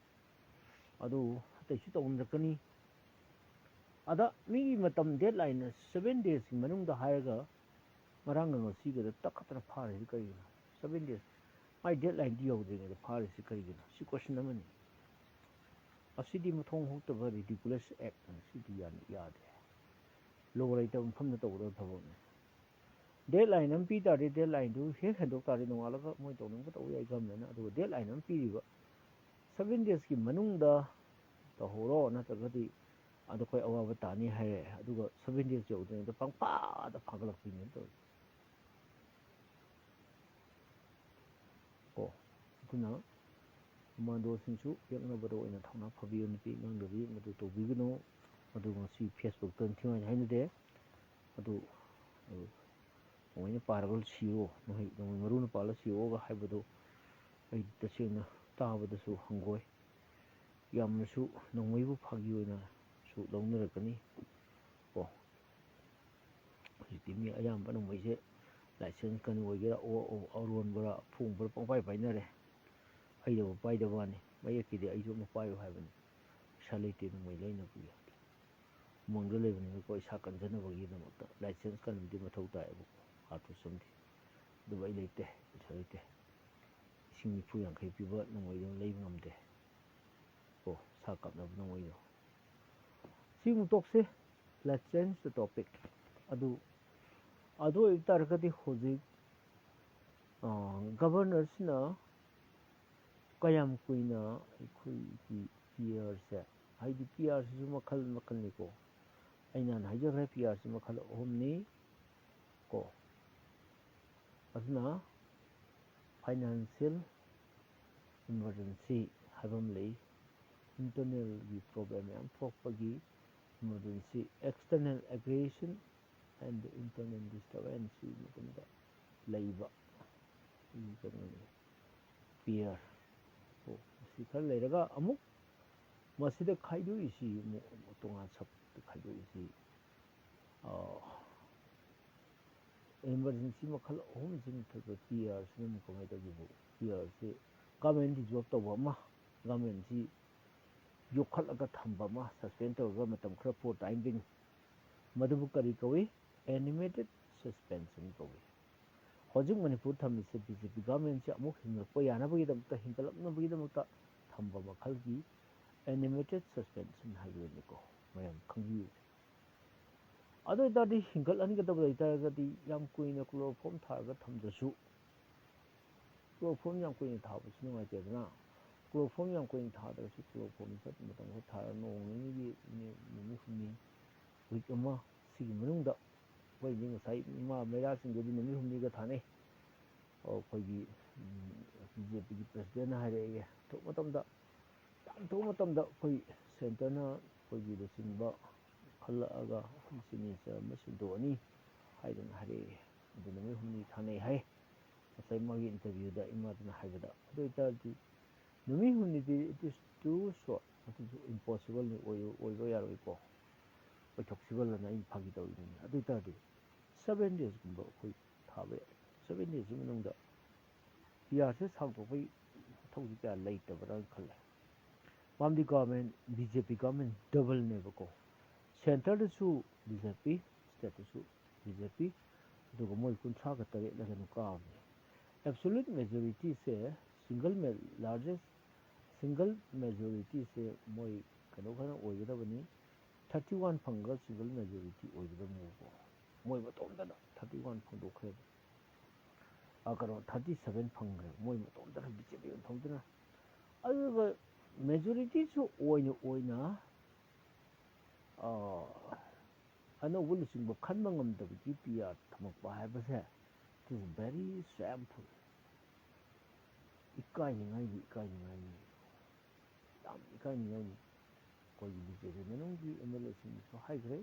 ꯑꯗꯨ ꯑꯇꯩꯁꯨ ꯇꯧꯅꯔꯛꯀꯅꯤ꯫ ꯑꯗ ꯃꯤꯒꯤ ꯃꯇꯝ ꯗꯦꯠ ꯂꯥꯏꯟꯅ ꯁꯚꯦꯟ ꯗꯦꯖꯀꯤ ꯃꯅꯨꯡꯗ ꯍꯥꯏꯔꯒ ꯉꯔꯥꯡꯒ ꯉꯁꯤꯒꯗ ꯇꯛꯈꯠꯇꯅ ꯐꯥꯔꯤꯁꯤ ꯀꯔꯤꯒꯤꯅꯣ? ꯁꯚꯦꯟ ꯗꯦꯖ, ꯃꯥꯏ ꯗꯦꯠ ꯂꯥꯏꯟꯗꯤ ꯌꯧꯗ꯭ꯔꯤꯉꯩꯗ ꯐꯥꯔꯤꯁꯤ ꯀꯔꯤꯒꯤꯅꯣ? ꯁꯤ ꯀꯣꯏꯁꯟ ꯑꯃꯅꯤ꯫ ꯑꯁꯤꯗꯤ ꯃꯊꯣꯡ ꯍꯨꯛꯇꯕ ꯔꯤꯗꯤꯀꯨꯂꯁ ꯑꯦꯛꯅꯤ, ꯁꯤꯗꯤ ꯌꯥꯅꯤ, ꯌꯥꯗꯦ꯫ ꯂꯣ ꯂꯩꯇꯕ ꯃꯐꯝꯗ ꯇꯧꯒꯗꯕ ꯊꯕꯛꯅꯤ꯫ ꯗꯦꯠ ꯂꯥꯏꯟ ꯑꯃ ꯄꯤ ꯇꯥꯔꯗꯤ, ꯗꯦꯠ ꯂꯥꯏꯟꯗꯨ ꯍꯦꯛ ꯍꯦꯟꯗꯣꯛ ꯇꯥꯔꯗꯤ ꯅꯣꯡꯉꯥꯜꯂꯒ ꯃꯣꯏ ꯇꯧꯅꯤꯡꯕ ꯇꯧꯕ ꯌꯥꯏ ꯒꯃꯦꯟꯅ꯫ ꯑꯗꯨꯒ ꯗꯦꯠ ꯂꯥꯏꯟ ꯑꯃ ꯄꯤꯔꯤꯕ, ꯁꯚꯦꯟ ꯗꯦꯖꯀꯤ ꯃꯅꯨꯡꯗ ꯇꯧꯍꯧꯔꯣ, ꯅꯠꯇ꯭ꯔꯒꯗꯤ ꯑꯗꯣ ꯑꯩꯈꯣꯏ ꯑꯋꯥꯕ ꯇꯥꯅꯤ ꯍꯥꯏꯔꯦ꯫ ꯑꯗꯨꯒ ꯁꯚꯦꯟ ꯗꯦꯖ ꯌꯧꯗ꯭ꯔꯤꯉꯩꯗ ꯄꯪꯐꯥꯗ ꯐꯥꯒꯠꯂꯛꯄꯤꯅꯦ ꯇꯧꯔꯤꯁꯦ꯫ ꯀꯣ, ꯑꯗꯨꯅ ꯀꯃꯥꯟꯗꯣꯁꯤꯡꯁꯨ ꯌꯦꯛꯅꯕꯗ ꯑꯣꯏꯅ ꯊꯧꯅꯥ ꯐꯕꯤꯌꯨ, ꯅꯨꯄꯤ ꯑꯉꯥꯡꯗꯗꯤ ꯃꯗꯨ ꯇꯧꯕꯤꯒꯅꯨ꯫ ꯑꯗꯨ ꯃꯁꯤ ꯐꯦꯁꯕꯨꯛꯇ ꯅꯤꯡꯊꯤ ꯑꯣꯏꯅ ꯍꯥꯏꯅꯗꯦ꯫ ꯑꯗꯨ, ꯑꯗꯨ ꯅꯣꯡꯃꯩꯅ ꯄꯥꯔꯒ ꯁꯤꯌꯣ, ꯅꯣꯡꯃꯩ, ꯅꯣꯡꯃꯩ ꯃꯔꯨꯅ ꯄꯥꯜꯂꯒ ꯁꯤꯌꯣꯒ ꯍꯥꯏꯕꯗꯣ ꯑꯩ ꯇꯁꯦꯡꯅ ꯇꯥꯕꯗꯁꯨ ꯍꯪꯒꯣꯏ꯫ ꯌꯥꯝꯅꯁꯨ ꯅꯣꯡꯃꯩꯕꯨ ꯐꯥꯒꯤ ꯑꯣꯏꯅꯁꯨ ꯂꯧꯅꯔꯛꯀꯅꯤ ꯀꯣ꯫ ꯍꯧꯖꯤꯛꯇꯤ ꯃꯤ ꯑꯌꯥꯝꯕ ꯅꯣꯡꯃꯩꯁꯦ ꯂꯥꯏꯁꯦꯟꯁ ꯀꯩꯅꯣ ꯑꯣꯏꯒꯦꯔꯥ, ꯑꯣ-, ꯑꯣ-, ꯑꯔꯣꯟꯕꯔꯥ, ꯑꯐꯣꯡꯕꯔꯥ ꯄꯪꯄꯥꯏ ꯄꯥꯏꯅꯔꯦ꯫ ꯍꯩꯗꯕ ꯄꯥꯏꯗꯕ ꯋꯥꯅꯤ꯫ ꯃꯌꯦꯛꯀꯤꯗꯤ ꯑꯩꯁꯨ ꯑꯃ ꯄꯥꯏꯌꯨ ꯍꯥꯏꯕꯅꯤ꯫ ꯄꯩꯁꯥ ꯂꯩꯇꯦ ꯅꯣꯡꯃꯩ ꯂꯩꯅꯕꯒꯤ꯫ ꯎꯃꯪꯗ ꯂꯩꯕꯅꯤꯅꯀꯣ, ꯏꯁꯥ ꯀꯟꯖꯅꯕꯒꯤꯗꯃꯛꯇ ꯂꯥꯏꯁꯦꯟꯁ ꯀꯟꯕꯗꯤ ꯃꯊꯧ ꯇꯥꯏꯌꯦꯕꯀꯣ, ꯀꯥꯔꯇꯨꯁ ꯑꯃꯗꯤ꯫ ꯑꯗꯨꯕꯨ ꯑꯩ ꯂꯩꯇꯦ, ꯄꯩꯁꯥ ꯂꯩꯇꯦ꯫ ꯂꯤꯁꯤꯡ ꯅꯤꯐꯨ ꯌꯥꯡꯈꯩ ꯄꯤꯕ ꯅꯣꯡꯃꯩꯗꯨ ꯂꯩꯕ ꯉꯝꯗꯦ꯫ ꯀꯣ, ꯁꯥ ꯀꯥꯞꯅꯕ ꯅꯣꯡꯃꯩꯗꯣ꯫ ꯁꯤꯃꯨꯛ ꯇꯣꯛꯁꯤ꯫ Let's change the topic꯫ ꯑꯗꯨ, ꯑꯗꯨ ꯑꯣꯏꯕ ꯇꯥꯔꯒꯗꯤ ꯍꯧꯖꯤꯛ, ꯑ, ꯒꯕꯔꯅꯔꯁꯤꯅ ꯀꯌꯥꯝ ꯀꯨꯏꯅ ꯑꯩꯈꯣꯏꯒꯤ ꯄꯤ ꯑꯥꯔꯁꯦ, ꯍꯥꯏꯗꯤ ꯄꯤ ꯑꯥꯔꯁꯤꯁꯨ ꯃꯈꯜ ꯃꯈꯜꯅꯤꯀꯣ꯫ ꯑꯩ ꯅꯍꯥꯟ ꯍꯥꯏꯖꯈ꯭ꯔꯦ, ꯄꯤ ꯑꯥꯔꯁꯤ ꯃꯈꯜ ꯑꯍꯨꯝꯅꯤ ꯀꯣ꯫ ꯑꯗꯨꯅ financial emergency ꯍꯥꯏꯕ ꯑꯃ ꯂꯩ꯫ Internalꯒꯤ problem ꯃꯌꯥꯝ ꯊꯣꯛꯄꯒꯤ emergency, external aggression and internal disturbance ꯁꯤꯒꯤ ꯃꯇꯝꯗ ꯂꯩꯕ ꯀꯩꯅꯣꯅꯤ, ꯄꯤ ꯑꯥꯔ꯫ ꯑꯣ, ꯃꯁꯤ ꯈꯔ ꯂꯩꯔꯒ ꯑꯃꯨꯛ ꯃꯁꯤꯗ ꯈꯥꯏꯗꯣꯛꯏꯁꯤ ꯑꯃꯨꯛ ꯇꯣꯉꯥꯟ ꯁꯕꯇ ꯈꯥꯏꯗꯣꯛꯏꯁꯤ, ꯑ, emergency ꯃꯈꯜ ꯑꯍꯨꯝꯁꯤ ꯃꯊꯛꯇ ꯄꯤ ꯑꯥꯔꯁꯤꯅ ꯑꯃꯨꯛ ꯀꯃꯥꯏꯅ ꯇꯧꯒꯦꯕꯨ, ꯄꯤ ꯑꯥꯔꯁꯤ government dissolve ꯇꯧꯕ ꯑꯃ, governmentꯁꯤ ꯌꯣꯛꯈꯠꯂꯒ ꯊꯝꯕ ꯑꯃ, suspend ꯇꯧꯔꯒ ꯃꯇꯝ ꯈꯔ for time being, ꯃꯗꯨꯕꯨ ꯀꯔꯤ ꯀꯧꯏ? Animated suspension ꯀꯧꯏ꯫ ꯍꯧꯖꯤꯛ ꯃꯅꯤꯄꯨꯔ ꯊꯝꯃꯤꯁꯦ ꯕꯤ ꯖꯦ ꯄꯤ governmentꯁꯦ ꯑꯃꯨꯛ ꯍꯤꯡꯂꯛꯄ ꯌꯥꯅꯕꯒꯤꯗꯃꯛꯇ, ꯍꯤꯡꯒꯠꯂꯛꯅꯕꯒꯤꯗꯃꯛꯇ ꯊꯝꯕ ꯃꯈꯜꯒꯤ animated suspension ꯍꯥꯏꯕꯗꯨꯅꯤꯀꯣ, ꯃꯌꯥꯝ ꯈꯪꯕꯤꯌꯨ꯫ ꯑꯗꯨ ꯑꯣꯏ ꯇꯥꯔꯗꯤ ꯍꯤꯡꯒꯠꯍꯟꯒꯗꯕ ꯂꯩ ꯇꯥꯔꯒꯗꯤ ꯌꯥꯝ ꯀꯨꯏꯅ chloroform ꯊꯥꯔꯒ ꯊꯝꯗ꯭ꯔꯁꯨ, chloroform ꯌꯥꯝ ꯀꯨꯏꯅ ꯊꯥꯕꯁꯨ ꯅꯨꯡꯉꯥꯏꯇꯦꯗꯅ꯫ Chloroform ꯌꯥꯝ ꯀꯨꯏꯅ ꯊꯥꯗ꯭ꯔꯁꯨ chloroform ꯈꯔ ꯃꯇꯝ ꯈꯔ ꯊꯥꯔꯒ ꯅꯣꯡ ꯅꯤꯅꯤꯒꯤ, ꯅꯨꯃꯤꯠ ꯍꯨꯝꯅꯤ, week ꯑꯃ, ꯁꯤꯒꯤ ꯃꯅꯨꯡꯗ ꯑꯩꯈꯣꯏꯗꯤ ꯉꯁꯥꯏ ꯏꯃꯥ ꯃꯩꯔꯥꯁꯤꯡꯗꯨꯗꯤ ꯅꯨꯃꯤꯠ ꯍꯨꯝꯅꯤꯒ ꯊꯥꯅꯩ꯫ ꯑꯩꯈꯣꯏꯒꯤ, ꯎꯝ, ꯕꯤ ꯖꯦ ꯄꯤꯒꯤ presidentꯅ ꯍꯥꯏꯔꯛꯑꯦ, ꯊꯣꯛꯄ ꯃꯇꯝꯗ, ꯌꯥꯝ ꯊꯣꯛꯄ ꯃꯇꯝꯗ ꯑꯩꯈꯣꯏ centreꯅ ꯑꯩꯈꯣꯏꯒꯤ ꯂꯨꯆꯤꯡꯕ ꯈꯜꯂꯛꯑꯒ ꯑꯩꯈꯣꯏ ꯁꯤꯒꯅꯦꯆꯔ ꯑꯃ ꯁꯤꯟꯗꯣꯛꯑꯅꯤ ꯍꯥꯏꯗꯅ ꯍꯥꯏꯔꯛꯑꯦ꯫ ꯑꯗꯨ ꯅꯨꯃꯤꯠ ꯍꯨꯝꯅꯤ ꯊꯥꯅꯩ ꯍꯥꯏ, ꯉꯁꯥꯏ ꯃꯥꯒꯤ ꯏꯟꯇꯔꯚ꯭ꯌꯨꯗ ꯏꯃꯥꯗꯨꯅ ꯍꯥꯏꯕꯗ꯫ ꯑꯗꯨ ꯑꯣꯏꯇꯥꯔꯗꯤ ꯅꯨꯃꯤꯠ ꯍꯨꯝꯅꯤꯗꯤ it is too short, ꯃꯗꯨꯁꯨ ꯏꯝꯄꯣꯁꯤꯕꯜꯅꯤ, ꯑꯣꯏꯕ ꯌꯥꯔꯣꯏꯀꯣ, ꯑꯣꯏꯊꯣꯛꯁꯤꯕꯜꯂꯅ ꯑꯩꯅ ꯐꯥꯒꯤ ꯇꯧꯔꯤꯅꯤ꯫ ꯑꯗꯨ ꯑꯣꯏꯇꯥꯔꯗꯤ ꯁꯕꯦꯟ ꯗꯦꯖꯀꯨꯝꯕ ꯑꯩꯈꯣꯏ ꯊꯥꯕ ꯌꯥꯏ꯫ ꯁꯕꯦꯟ ꯗꯦꯖꯀꯤ ꯃꯅꯨꯡꯗ ꯄꯤ ꯑꯥꯔꯁꯦ ꯁꯥꯡꯗꯣꯛꯄꯒꯤ ꯃꯊꯧꯁꯤ ꯀꯌꯥ ꯂꯩꯇꯕ꯭ꯔꯥꯅ ꯈꯜꯂꯦ꯫ ꯃꯔꯝꯗꯤ ꯒꯚꯔꯟꯃꯦꯟ, ꯕꯤ ꯖꯦ ꯄꯤ ꯒꯚꯔꯟꯃꯦꯟ ꯗꯕꯜꯅꯦꯕꯀꯣ꯫ ꯁꯦꯟꯇꯔꯗꯁꯨ ꯕꯤ ꯖꯦ ꯄꯤ, ꯁ꯭ꯇꯦꯠꯇꯁꯨ ꯕꯤ ꯖꯦ ꯄꯤ, ꯑꯗꯨꯒ ꯃꯣꯏ ꯀꯨꯟꯊ꯭ꯔꯥꯒ ꯇꯔꯦꯠꯂ ꯀꯩꯅꯣ ꯀꯥꯕꯅꯦ꯫ ꯑꯦꯕꯁꯣꯂ꯭ꯌꯨꯠ ꯃꯦꯖꯣꯔꯤꯇꯤꯁꯦ, ꯁꯤꯡꯒꯜ ꯃꯦ-, ꯂꯥꯔꯖꯦꯁ ꯁꯤꯡꯒꯜ ꯃꯦꯖꯣꯔꯤꯇꯤꯁꯦ ꯃꯣꯏ ꯀꯩꯅꯣ ꯈꯔ ꯑꯣꯏꯒꯗꯕꯅꯤ, ꯊꯥꯔꯇꯤ ꯋꯥꯟ ꯐꯪꯉꯒ ꯁꯤꯡꯒꯜ ꯃꯦꯖꯣꯔꯤꯇꯤ ꯑꯣꯏꯒꯗꯕꯅꯦꯕꯀꯣ꯫ ꯃꯣꯏ ꯃꯇꯣꯝꯇꯅ ꯊꯥꯔꯇꯤ ꯋꯥꯟ ꯐꯪꯗꯣꯛꯈ꯭ꯔꯦꯕ꯫ ꯑ, ꯀꯩꯅꯣ, ꯊꯥꯔꯇꯤ ꯁꯕꯦꯟ ꯐꯪꯈ꯭ꯔꯦ ꯃꯣꯏ ꯃꯇꯣꯝꯇꯅ, ꯕꯤ ꯖꯦ ꯄꯤ ꯃꯇꯣꯝꯇꯅ꯫ ꯑꯗꯨꯒ ꯃꯦꯖꯣꯔꯤꯇꯤꯁꯨ ꯑꯣꯏꯅ ꯑꯣꯏꯅ, ꯑ, ꯑꯅꯧꯕ ꯂꯨꯆꯤꯡꯕ ꯈꯟꯕ ꯉꯝꯗꯕꯒꯤ ꯄꯤ ꯑꯥꯔ ꯊꯝꯃꯛꯄ ꯍꯥꯏꯕꯁꯦ, it is very shameful. ꯏꯀꯥꯏꯅꯤꯡꯉꯥꯏꯅꯤ, ꯏꯀꯥꯏꯅꯤꯡꯉꯥꯏꯅꯤ, ꯌꯥꯝ ꯏꯀꯥꯏꯅꯤꯡꯉꯥꯏꯅꯤ꯫ ꯑꯩꯈꯣꯏꯒꯤ ꯕꯤ ꯖꯦ ꯄꯤ ꯃꯅꯨꯡꯒꯤ ꯑꯦꯝ ꯑꯦꯜ ꯑꯦꯁꯤꯡꯅꯁꯨ ꯍꯥꯏꯈ꯭ꯔꯦ,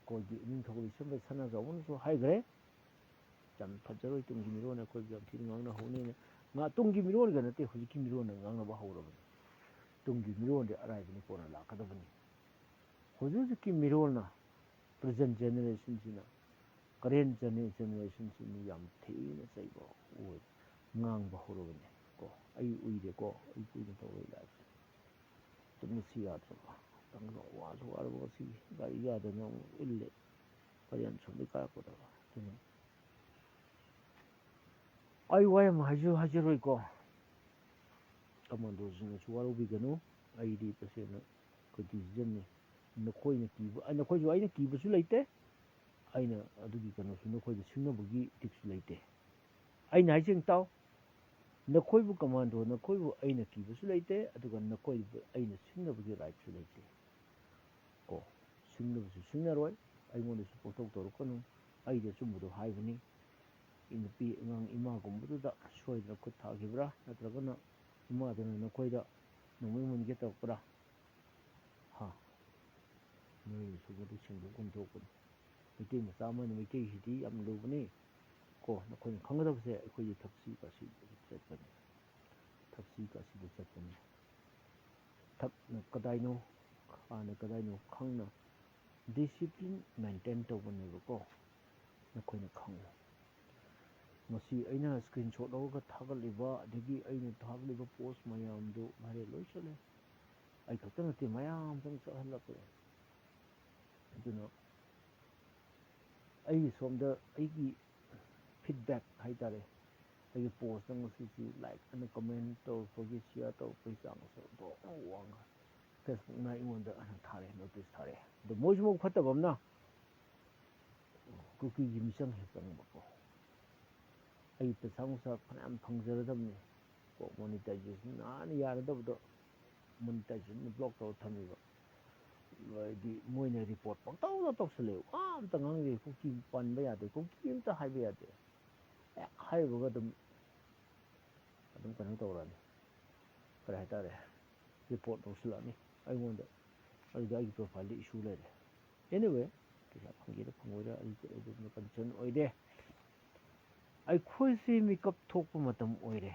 ꯑꯩꯈꯣꯏꯒꯤ ꯏꯅꯤꯡꯊꯧ ꯂꯩꯁꯦꯝꯕ ꯁꯅꯥꯖꯥꯎꯕꯅꯁꯨ ꯍꯥꯏꯈ꯭ꯔꯦ, ꯌꯥꯝ ꯐꯖꯔꯣꯏ ꯇꯨꯡꯒꯤ ꯃꯤꯔꯣꯟ, ꯑꯩꯈꯣꯏꯒꯤ ꯌꯥꯝ ꯊꯤꯅ ꯉꯥꯡꯅꯍꯧꯅꯤꯅ꯫ ꯉꯥ-, ꯇꯨꯡꯒꯤ ꯃꯤꯔꯣꯟꯒ ꯅꯠꯇꯦ, ꯍꯧꯖꯤꯛꯀꯤ ꯃꯤꯔꯣꯟꯅ ꯉꯥꯡꯅꯕ ꯍꯧꯔꯕꯅꯤ꯫ ꯇꯨꯡꯒꯤ ꯃꯤꯔꯣꯟꯗꯤ ꯑꯔꯥꯏꯕꯅꯤ, ꯀꯣꯟꯅ ꯂꯥꯛꯀꯗꯕꯅꯤ꯫ ꯍꯧꯖꯤꯛ ꯍꯧꯖꯤꯛꯀꯤ ꯃꯤꯔꯣꯜꯅ, ꯄ꯭ꯔꯦꯖꯦꯟ ꯖꯦꯅꯦꯔꯦꯁꯟꯁꯤꯅ, ꯀꯔꯦꯟ ꯖꯦꯅꯦ-, ꯖꯦꯅꯦꯔꯦꯁꯟꯁꯤꯅ ꯌꯥꯝ ꯊꯤꯅ ꯆꯩꯕ ꯑꯣꯏ, ꯉꯥꯡꯕ ꯍꯧꯔꯕꯅꯦ ꯀꯣ꯫ ꯑꯩ ꯎꯏꯔꯦꯀꯣ, ꯑꯩ ꯀꯨꯏꯅ ꯇꯧꯔꯣꯏ ꯂꯥꯏꯐꯁꯦ꯫ ꯇꯨꯝꯕꯁꯨ ꯌꯥꯗ꯭ꯔꯕ, ꯇꯪꯒ ꯋꯥꯁꯨ ꯋꯥꯔꯕ ꯉꯁꯤꯒꯤ ꯒꯥꯔꯤ ꯌꯥꯗꯅ ꯑꯃꯨꯛ ꯏꯜꯂꯦ꯫ ꯀꯔꯤ ꯌꯥꯝ ꯁꯣꯝꯗꯩ ꯀꯥꯔꯛꯄꯗꯕ꯫ ꯑꯗꯨꯅ ꯑꯩ ꯋꯥ ꯌꯥꯝ ꯍꯥꯏꯖ-, ꯍꯥꯏꯖꯔꯣꯏꯀꯣ꯫ ꯀꯃꯥꯟꯗꯣꯁꯤꯡꯅꯁꯨ ꯋꯥꯔꯧꯕꯤꯒꯅꯨ꯫ ꯑꯩꯗꯤ ꯇꯁꯦꯡꯅ ꯑꯩꯈꯣꯏ ꯗꯤꯁꯤꯖꯟꯅꯤ꯫ ꯅꯈꯣꯏꯅ ꯀꯤꯕ, ꯑ, ꯅꯈꯣꯏꯁꯨ ꯑꯩꯅ ꯀꯤꯕꯁꯨ ꯂꯩꯇꯦ꯫ ꯑꯩꯅ ꯑꯗꯨꯒꯤ ꯀꯩꯅꯣꯁꯨ ꯅꯈꯣꯏꯗ ꯁꯤꯡꯅꯕꯒꯤ ꯏꯊꯤꯛꯁꯨ ꯂꯩꯇꯦ꯫ ꯑꯩꯅ ꯍꯥꯏꯁꯦ ꯇꯥꯎ꯫ ꯅꯈꯣꯏꯕꯨ ꯀꯃꯥꯟꯗꯣ, ꯅꯈꯣꯏꯕꯨ ꯑꯩꯅ ꯀꯤꯕꯁꯨ ꯂꯩꯇꯦ, ꯑꯗꯨꯒ ꯅꯈꯣꯏꯕꯨ ꯑꯩꯅ ꯁꯤꯡꯅꯕꯒꯤ ꯔꯥꯏꯠꯁꯨ ꯂꯩꯇꯦ꯫ ꯀꯣ, ꯁꯤꯡꯅꯕꯁꯨ ꯁꯤꯡꯅꯔꯣꯏ, ꯑꯩꯉꯣꯟꯗꯁꯨ ꯄꯪꯇꯧ ꯇꯧꯔꯛꯀꯅꯨ꯫ ꯑꯩꯗꯤ ꯑꯆꯨꯝꯕꯗꯣ ꯍꯥꯏꯕꯅꯤ꯫ ꯅꯨꯄꯤ ꯑꯉꯥꯡ ꯏꯃꯥꯒꯨꯝꯕꯗꯨꯗ ꯁꯣꯏꯗꯅ ꯈꯨꯠ ꯊꯥꯈꯤꯕ꯭ꯔꯥ, ꯅꯠꯇ꯭ꯔꯒꯅ ꯏꯃꯥꯗꯨꯅ ꯅꯈꯣꯏꯗ ꯅꯣꯡꯃꯩ ꯃꯨꯟꯒꯦ ꯇꯧꯔꯛꯄ꯭ꯔꯥ? ꯅꯣꯏꯅꯁꯨ ꯃꯗꯨ ꯁꯦꯡꯗꯣꯛꯐꯝ ꯊꯣꯛꯄꯅꯤ꯫ ꯃꯩꯇꯩ ꯃꯆꯥ ꯑꯃꯅ ꯃꯩꯇꯩꯁꯤꯗꯤ ꯌꯥꯝ ꯂꯨꯕꯅꯤ꯫ ꯀꯣ, ꯅꯈꯣꯏꯅ ꯈꯪꯒꯗꯕꯁꯦ, ꯑꯩꯈꯣꯏꯁꯦ ꯊꯛꯁꯤ ꯈꯥꯁꯤꯗ ꯆꯠꯄꯅꯤ, ꯊꯛꯁꯤ ꯈꯥꯁꯤꯗ ꯆꯠꯄꯅꯤ꯫ ꯊꯛꯅ ꯀꯗꯥꯏꯅꯣ, ꯈꯥꯅ ꯀꯗꯥꯏꯅꯣ ꯈꯪꯅ discipline maintain ꯇꯧꯕꯅꯦꯕꯀꯣ꯫ ꯅꯈꯣꯏꯅ ꯈꯪꯉꯨ꯫ ꯃꯁꯤ ꯑꯩꯅ screenshot ꯂꯧꯔꯒ ꯊꯥꯒꯠꯂꯤꯕ, ꯑꯗꯒꯤ ꯑꯩꯅ ꯊꯥꯒꯠꯂꯤꯕ post ꯃꯌꯥꯝꯗꯨ viral ꯂꯣꯏ ꯆꯠꯂꯦ꯫ ꯑꯩ ꯈꯛꯇ ꯅꯠꯇꯦ, ꯃꯌꯥꯝ ꯆꯪ ꯆꯠꯍꯜꯂꯛꯄꯅꯦ꯫ ꯑꯗꯨꯅ ꯑꯩꯒꯤ ꯁꯣꯝꯗ ꯑꯩꯒꯤ feedback ꯍꯥꯏꯇꯥꯔꯦ, ꯑꯩꯒꯤ postꯇ ꯉꯁꯤꯁꯤ like ꯑꯅ comment ꯇꯧꯔꯛꯄꯒꯤ, share ꯇꯧꯔꯛꯄꯒꯤ ꯆꯥꯡꯁꯦ ꯑꯣꯟꯊꯣꯛꯅ ꯋꯥꯡꯅ Facebookꯅ ꯑꯩꯉꯣꯟꯗ ꯊꯥꯔꯛꯑꯦ, notice ꯊꯥꯔꯛꯑꯦ꯫ ꯑꯗꯣ ꯃꯣꯏꯁꯨ ꯃꯕꯨꯛ ꯐꯠꯇꯕ ꯑꯃꯅ ꯀꯨꯀꯤꯒꯤ ꯃꯤꯆꯪ ꯍꯦꯛ ꯆꯪꯕꯀꯣ꯫ ꯑꯩ ꯄꯩꯁꯥ ꯅꯨꯡꯁꯥ ꯐꯅꯌꯥꯝ ꯐꯪꯖꯔꯗꯕꯅꯤ꯫ ꯀꯣ, monetization ꯅꯍꯥꯟꯅ ꯌꯥꯔꯗꯕꯗꯣ monetization block ꯇꯧꯔ ꯊꯝꯃꯤꯕ꯫ ꯍꯥꯏꯗꯤ ꯃꯣꯏꯅ report ꯄꯪꯇꯧꯗ ꯇꯧꯁꯜꯂꯦ꯫ ꯋꯥ ꯑꯝꯇ ꯉꯥꯡꯗꯦ꯫ ꯀꯨꯀꯤ ꯄꯟꯕ ꯌꯥꯗꯦ, ꯀꯨꯀꯤ ꯑꯝꯇ ꯍꯥꯏꯕ ꯌꯥꯗꯦ꯫ ꯍꯦꯛ ꯍꯥꯏꯔꯨꯕꯒ ꯑꯗꯨꯝ, ꯑꯗꯨꯝ ꯀꯩꯅꯣ ꯇꯧꯔꯛꯑꯅꯤ꯫ ꯀꯔꯤ ꯍꯥꯏꯇꯥꯔꯦ, report ꯂꯧꯁꯤꯜꯂꯛꯑꯅꯤ ꯑꯩꯉꯣꯟꯗ꯫ ꯑꯗꯨꯗ ꯑꯩꯒꯤ profileꯗ issue ꯂꯩꯔꯦ꯫ Anyway, ꯄꯩꯁꯥ ꯐꯪꯒꯦꯔꯥ ꯐꯪꯉꯣꯏꯔꯥ ꯑꯩ ꯑꯗꯨꯝꯅ concern ꯑꯣꯏꯗꯦ꯫ ꯑꯩꯈꯣꯏꯁꯤ ꯃꯤꯀꯞ ꯊꯣꯛꯄ ꯃꯇꯝ ꯑꯣꯏꯔꯦ꯫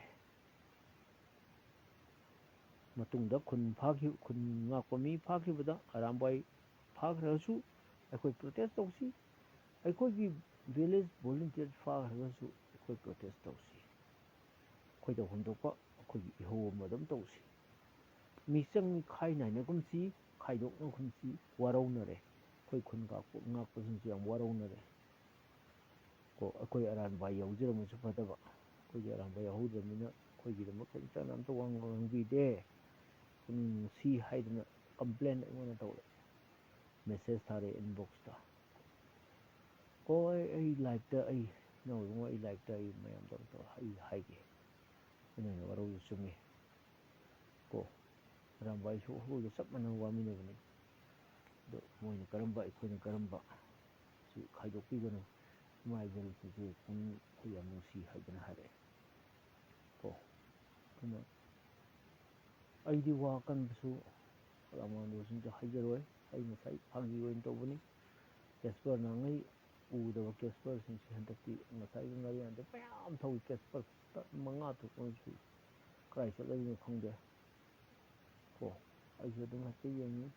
ꯃꯇꯨꯡꯗ ꯈꯨꯟ ꯐꯥꯈꯤ-, ꯈꯨꯟ ꯉꯥꯛꯄ ꯃꯤ ꯐꯥꯈꯤꯕꯗ, ꯑꯔꯥꯝꯕꯥꯏ ꯐꯥꯈ꯭ꯔꯒꯁꯨ ꯑꯩꯈꯣꯏ protest ꯇꯧꯁꯤ꯫ ꯑꯩꯈꯣꯏꯒꯤ village volunteer ꯐꯥꯈ꯭ꯔꯒꯁꯨ ꯑꯩꯈꯣꯏ protest ꯇꯧꯁꯤ꯫ ꯑꯩꯈꯣꯏ ꯇꯧꯐꯝ ꯊꯣꯛꯄ ꯑꯩꯈꯣꯏꯒꯤ ꯏꯍꯧ ꯑꯃ ꯑꯗꯨꯝ ꯇꯧꯁꯤ꯫ ꯃꯤꯆꯪ ꯃꯤꯈꯥꯏ ꯅꯥꯏꯅꯒꯨꯝꯁꯤ, ꯈꯥꯏꯗꯣꯛꯅꯒꯨꯝꯁꯤ, ꯋꯥꯔꯧꯅꯔꯦ꯫ ꯑꯩꯈꯣꯏ ꯈꯨꯟ ꯉꯥꯛꯄ-, ꯉꯥꯛꯄꯁꯤꯡꯁꯨ ꯌꯥꯝ ꯋꯥꯔꯧꯅꯔꯦ꯫ ꯀꯣ, ꯑꯩꯈꯣꯏ ꯑꯔꯥꯟꯕꯥꯏ ꯌꯥꯎꯖꯔꯝꯃꯁꯨ ꯐꯗꯕ, ꯑꯩꯈꯣꯏꯒꯤ ꯑꯔꯥꯟꯕꯥꯏ ꯌꯥꯎꯍꯧꯗ꯭ꯔꯕꯅꯤꯅ ꯑꯩꯈꯣꯏꯒꯤꯗꯃꯛ ꯀꯔꯤꯝꯇ ꯑꯝꯇ ꯋꯥ ꯉꯥꯡꯕꯤꯗꯦ꯫ ꯄꯨꯛꯅꯤꯡ ꯅꯨꯡꯁꯤ ꯍꯥꯏꯗꯅ complain ꯑꯩꯉꯣꯟꯗ ꯇꯧꯔꯛꯑꯦ, message ꯊꯥꯔꯛꯑꯦ inboxꯇ꯫ ꯀꯣ, ꯑꯩ, ꯑꯩ liveꯇ, ꯑꯩ, ꯏꯅꯥꯎ ꯏꯕꯨꯡꯉꯣ, ꯑꯩ liveꯇ ꯑꯩ ꯃꯌꯥꯝꯗ ꯑꯝꯇ ꯑꯩ ꯍꯥꯏꯒꯦ꯫ ꯑꯩꯅ ꯍꯥꯏꯅ ꯋꯥꯔꯧꯕ ꯆꯨꯝꯃꯤ꯫ ꯀꯣ, ꯑꯔꯥꯝꯕꯥꯏꯁꯨ ꯑꯩꯈꯣꯏꯒ ꯆꯞ ꯃꯥꯟꯅꯅ ꯋꯥꯃꯤꯟꯅꯕꯅꯤ꯫ ꯑꯗꯣ ꯃꯣꯏꯅ ꯀꯔꯝꯕ, ꯑꯩꯈꯣꯏꯅ ꯀꯔꯝꯕ, ꯁꯤ ꯈꯥꯏꯗꯣꯛꯄꯤꯒꯅꯨ꯫ ꯏꯃꯥ ꯏꯕꯦꯜ ꯆꯦꯆꯦ, ꯄꯨꯛꯅꯤꯡ ꯑꯩ ꯌꯥꯝ ꯅꯨꯡꯁꯤ ꯍꯥꯏꯗꯅ ꯍꯥꯏꯔꯛꯑꯦ꯫ ꯀꯣ, ꯑꯗꯨꯅ ꯑꯩꯗꯤ ꯋꯥ ꯑꯀꯟꯕꯁꯨ, ꯌꯥꯝ ꯉꯥꯡꯕꯁꯨ ꯑꯝꯇ ꯍꯥꯏꯖꯔꯣꯏ꯫ ꯑꯩ ꯉꯁꯥꯏ ꯐꯥꯒꯤ ꯑꯣꯏꯅ ꯇꯧꯕꯅꯤ꯫ ꯀꯦꯁꯄꯔ ꯅꯍꯥꯟꯉꯩ ꯎꯗꯕ ꯀꯦꯁꯄꯔꯁꯤꯡꯁꯤ ꯍꯟꯗꯛꯇꯤ ꯉꯁꯥꯏꯒꯤ ꯉꯥꯔꯤꯌꯥꯟꯗ ꯃꯌꯥꯝ ꯊꯧꯏ꯫ ꯀꯦꯁꯄꯔ ꯃꯉꯥ ꯇꯔꯨꯛ ꯑꯃꯁꯨ ꯀꯗꯥꯏ ꯆꯠꯂꯤꯅꯣ ꯈꯪꯗꯦ꯫ ꯀꯣ ꯑꯩꯁꯨ ꯑꯗꯨꯝ ꯍꯥꯏꯐꯦꯠ ꯌꯦꯡꯉꯤ꯫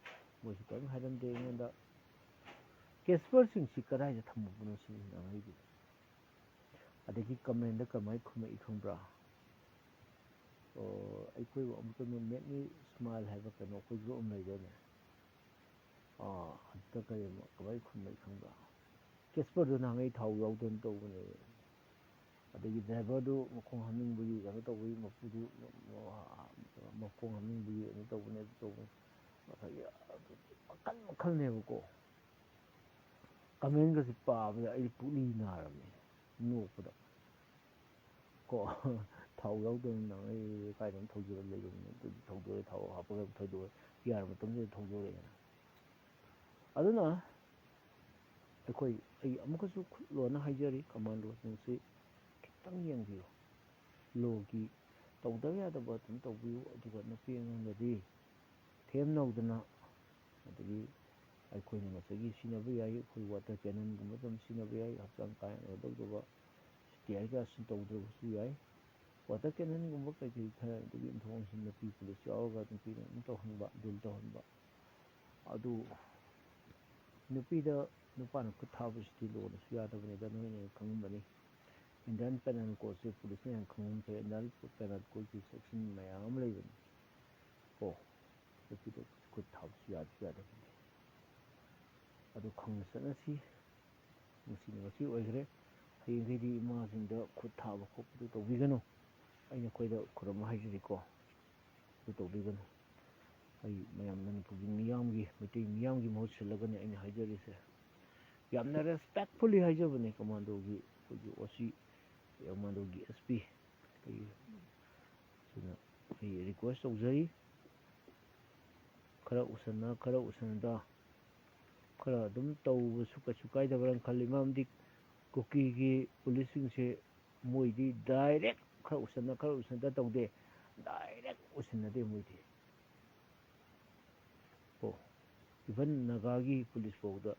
ꯃꯣꯏꯁꯨ ꯀꯔꯤꯝ ꯍꯥꯏꯔꯝꯗꯦ ꯑꯩꯉꯣꯟꯗ꯫ ꯀꯦꯁꯄꯔꯁꯤꯡꯁꯤ ꯀꯗꯥꯏꯗ ꯊꯝꯃꯨꯕꯅꯣ ꯁꯤꯅꯤ ꯅꯍꯥꯟꯉꯩꯗꯤ꯫ ꯑꯗꯒꯤ ꯀꯃꯦꯟꯗ ꯀꯃꯥꯏꯅ ꯈꯨꯝꯃꯛꯏ ꯈꯪꯕ꯭ꯔꯥ? ꯑꯣ, ꯑꯩꯈꯣꯏ ꯑꯃꯨꯛꯇꯪ ꯃꯦꯛ ꯃꯤ ꯁ꯭ꯃꯥꯏꯜ ꯍꯥꯏꯕ ꯀꯩꯅꯣ ꯑꯩꯈꯣꯏ ꯒ꯭ꯔꯨꯞ ꯑꯃ ꯂꯩꯗꯥꯏꯅꯦ? ꯑꯥ, ꯑꯗꯨꯗ ꯀꯔꯤ ꯀꯃꯥꯏꯅ ꯈꯨꯝꯃꯛꯏ ꯈꯪꯕ꯭ꯔꯥ? ꯀꯦꯁꯄꯔꯗꯨ ꯅꯍꯥꯟꯉꯩ ꯊꯥꯎ ꯌꯥꯎꯗꯅ ꯇꯧꯕꯅꯦ꯫ ꯑꯗꯒꯤ ꯗ꯭ꯔꯥꯏꯚꯔꯗꯨ ꯃꯈꯣꯡ ꯍꯥꯝꯅꯤꯡꯕꯒꯤ ꯀꯩꯅꯣ ꯇꯧꯕꯒꯤ ꯃꯄꯨꯗꯨ ꯃꯈꯣꯡ ꯍꯥꯝꯅꯤꯡꯕꯒꯤ ꯀꯩꯅꯣ ꯇꯧꯕꯅꯦ, ꯑꯗꯨ ꯇꯧꯕꯅꯦ꯫ ꯉꯁꯥꯏꯒꯤ ꯃꯈꯜ ꯃꯈꯜꯅꯦꯕꯀꯣ꯫ ꯀꯃꯦꯟꯒꯁꯦ ꯄꯥꯕꯗ ꯑꯩ ꯄꯨꯛꯅꯤꯡ ꯅꯥꯔꯕꯅꯤ ꯅꯣꯛꯄꯗ꯫ ꯀꯣ ꯊꯥꯎ ꯌꯥꯎꯗꯅ ꯅꯪ ꯑꯩ ꯀꯥꯏꯗꯅꯣ ꯊꯧꯖꯤꯜꯂ ꯂꯩꯕꯅꯤ, ꯑꯗꯨꯗꯤ ꯊꯧꯗꯣꯔꯛꯑꯦ, ꯊꯥꯎ ꯍꯥꯞꯄꯒ ꯊꯧꯗꯣꯔꯛꯑꯦ, ꯌꯥꯔ ꯃꯇꯝꯗꯨꯗ ꯊꯧꯗꯣꯔꯛꯑꯦꯅ꯫ ꯑꯗꯨꯅ ꯑꯩꯈꯣꯏ, ꯑꯩ ꯑꯃꯨꯛꯀꯁꯨ ꯈꯨꯠ ꯂꯣꯟꯅ ꯍꯥꯏꯖꯔꯤ, ꯀꯃꯥꯟꯗꯣꯁꯤꯡꯁꯤ ꯈꯤꯇꯪ ꯌꯦꯡꯕꯤꯌꯨ꯫ ꯂꯣꯒꯤ ꯇꯧꯗꯕ ꯌꯥꯗꯕ ꯑꯗꯨꯝ ꯇꯧꯕꯤꯌꯨ꯫ ꯑꯗꯨꯒ ꯅꯨꯄꯤ ꯑꯉꯥꯡꯗꯗꯤ ꯊꯦꯝꯅꯧꯗꯅ, ꯑꯗꯒꯤ ꯑꯩꯈꯣꯏꯅ ꯉꯁꯥꯏꯒꯤ ꯁꯤꯖꯤꯟꯅꯕ ꯌꯥꯏ, ꯑꯩꯈꯣꯏ ꯋꯥꯇꯔ ꯀꯦꯅꯟꯒꯨꯝꯕ ꯑꯗꯨꯝ ꯁꯤꯖꯤꯟꯅꯕ ꯌꯥꯏ, ꯍꯛꯆꯥꯡ ꯀꯥ ꯍꯦꯟꯅ ꯀꯩꯗꯧꯗꯕ ꯇꯤꯌꯥꯔ ꯒ꯭ꯌꯥꯁ ꯇꯧꯗ꯭ꯔꯕꯁꯨ ꯌꯥꯏ꯫ ꯋꯥꯇꯔ ꯀꯦꯅꯟꯒꯨꯝꯕ ꯀꯩꯀꯩ ꯈꯔ ꯑꯗꯨꯒꯤ ꯏꯟꯐꯣꯔꯃꯦꯁꯟ ꯅꯨꯄꯤ ꯄꯨꯂꯤꯁ ꯌꯥꯎꯔꯒ ꯅꯨꯄꯤꯅ ꯑꯗꯨꯝ ꯇꯧꯍꯟꯕ, ꯗꯤꯜ ꯇꯧꯍꯟꯕ꯫ ꯑꯗꯨ ꯅꯨꯄꯤꯗ ꯅꯨꯄꯥꯅ ꯈꯨꯠ ꯊꯥꯕꯁꯤꯗꯤ ꯂꯣꯅꯁꯨ ꯌꯥꯗꯕꯅꯤꯗ, ꯅꯣꯏꯅ ꯈꯪꯉꯝꯕꯅꯤ꯫ ꯏꯟꯗꯤꯌꯥꯟ ꯄꯦꯅꯦꯜ ꯀꯣꯗꯁꯦ ꯄꯨꯂꯤꯁꯅ ꯌꯥꯝ ꯈꯪꯉꯝ ꯐꯩ꯫ ꯏꯟꯗꯤꯌꯥꯟ ꯄꯦꯅꯦꯜ ꯀꯣꯗꯀꯤ ꯁꯦꯛꯁꯟ ꯃꯌꯥꯝ ꯑꯃ ꯂꯩꯕꯅꯤ꯫ ꯀꯣ ꯅꯨꯄꯤꯗ ꯈꯨꯠ ꯊꯥꯕꯁꯨ ꯌꯥꯗꯤ ꯌꯥꯗꯕꯅꯤ꯫ ꯑꯗꯨ ꯈꯪꯅ ꯆꯠꯅꯁꯤ꯫ ꯉꯁꯤꯅ ꯉꯁꯤ ꯑꯣꯏꯈ꯭ꯔꯦ꯫ ꯍꯌꯦꯡꯈꯩꯗꯤ ꯏꯃꯥꯁꯤꯡꯗ ꯈꯨꯠ ꯊꯥꯕ ꯈꯣꯠꯄꯗꯨ ꯇꯧꯕꯤꯒꯅꯨ꯫ ꯑꯩꯅ ꯑꯩꯈꯣꯏꯗ ꯈꯨꯔꯨꯝꯕ ꯍꯥꯏꯖꯔꯤꯀꯣ, ꯑꯗꯨ ꯇꯧꯕꯤꯒꯅꯨ꯫ ꯑꯩ ꯃꯌꯥꯝ ꯃꯅꯤꯄꯨꯔꯒꯤ ꯃꯤꯌꯥꯝꯒꯤ, ꯃꯩꯇꯩ ꯃꯤꯌꯥꯝꯒꯤ ꯃꯍꯨꯠ ꯁꯤꯜꯂꯒꯅꯤ ꯑꯩꯅ ꯍꯥꯏꯖꯔꯤꯁꯦ꯫ ꯌꯥꯝꯅ ꯔꯦꯁꯄꯦꯛꯐꯨꯜꯂꯤ ꯍꯥꯏꯖꯕꯅꯤ ꯀꯃꯥꯟꯗꯣꯒꯤ, ꯑꯩꯈꯣꯏꯒꯤ ꯑꯣ ꯁꯤ, ꯀꯃꯥꯟꯗꯣꯒꯤ ꯑꯦꯁ ꯄꯤ꯫ ꯑꯩ ꯁꯤꯅ ꯑꯩ ꯔꯤꯀ꯭ꯋꯦꯁ ꯇꯧꯖꯔꯤ꯫ ꯈꯔ ꯎꯁꯟꯅ, ꯈꯔ ꯎꯁꯟꯅꯗ, ꯈꯔ ꯑꯗꯨꯝ ꯇꯧꯕꯁꯨ ꯀꯩꯁꯨ ꯀꯥꯏꯗꯕ꯭ꯔꯅ ꯈꯜꯂꯤ꯫ ꯃꯔꯝꯗꯤ ꯀꯨꯀꯤꯒꯤ ꯄꯨꯂꯤꯁꯁꯤꯡꯁꯦ ꯃꯣꯏꯗꯤ ꯗꯥꯏꯔꯦꯛ ꯈꯔ ꯎꯁꯟꯅ, ꯈꯔ ꯎꯁꯟꯅꯗ ꯇꯧꯗꯦ, ꯗꯥꯏꯔꯦꯛ ꯎꯁꯟꯅꯗꯦ ꯃꯣꯏꯗꯤ꯫ ꯀꯣ Even ꯅꯥꯒꯥꯒꯤ ꯄꯨꯂꯤꯁ ꯐꯥꯎꯗ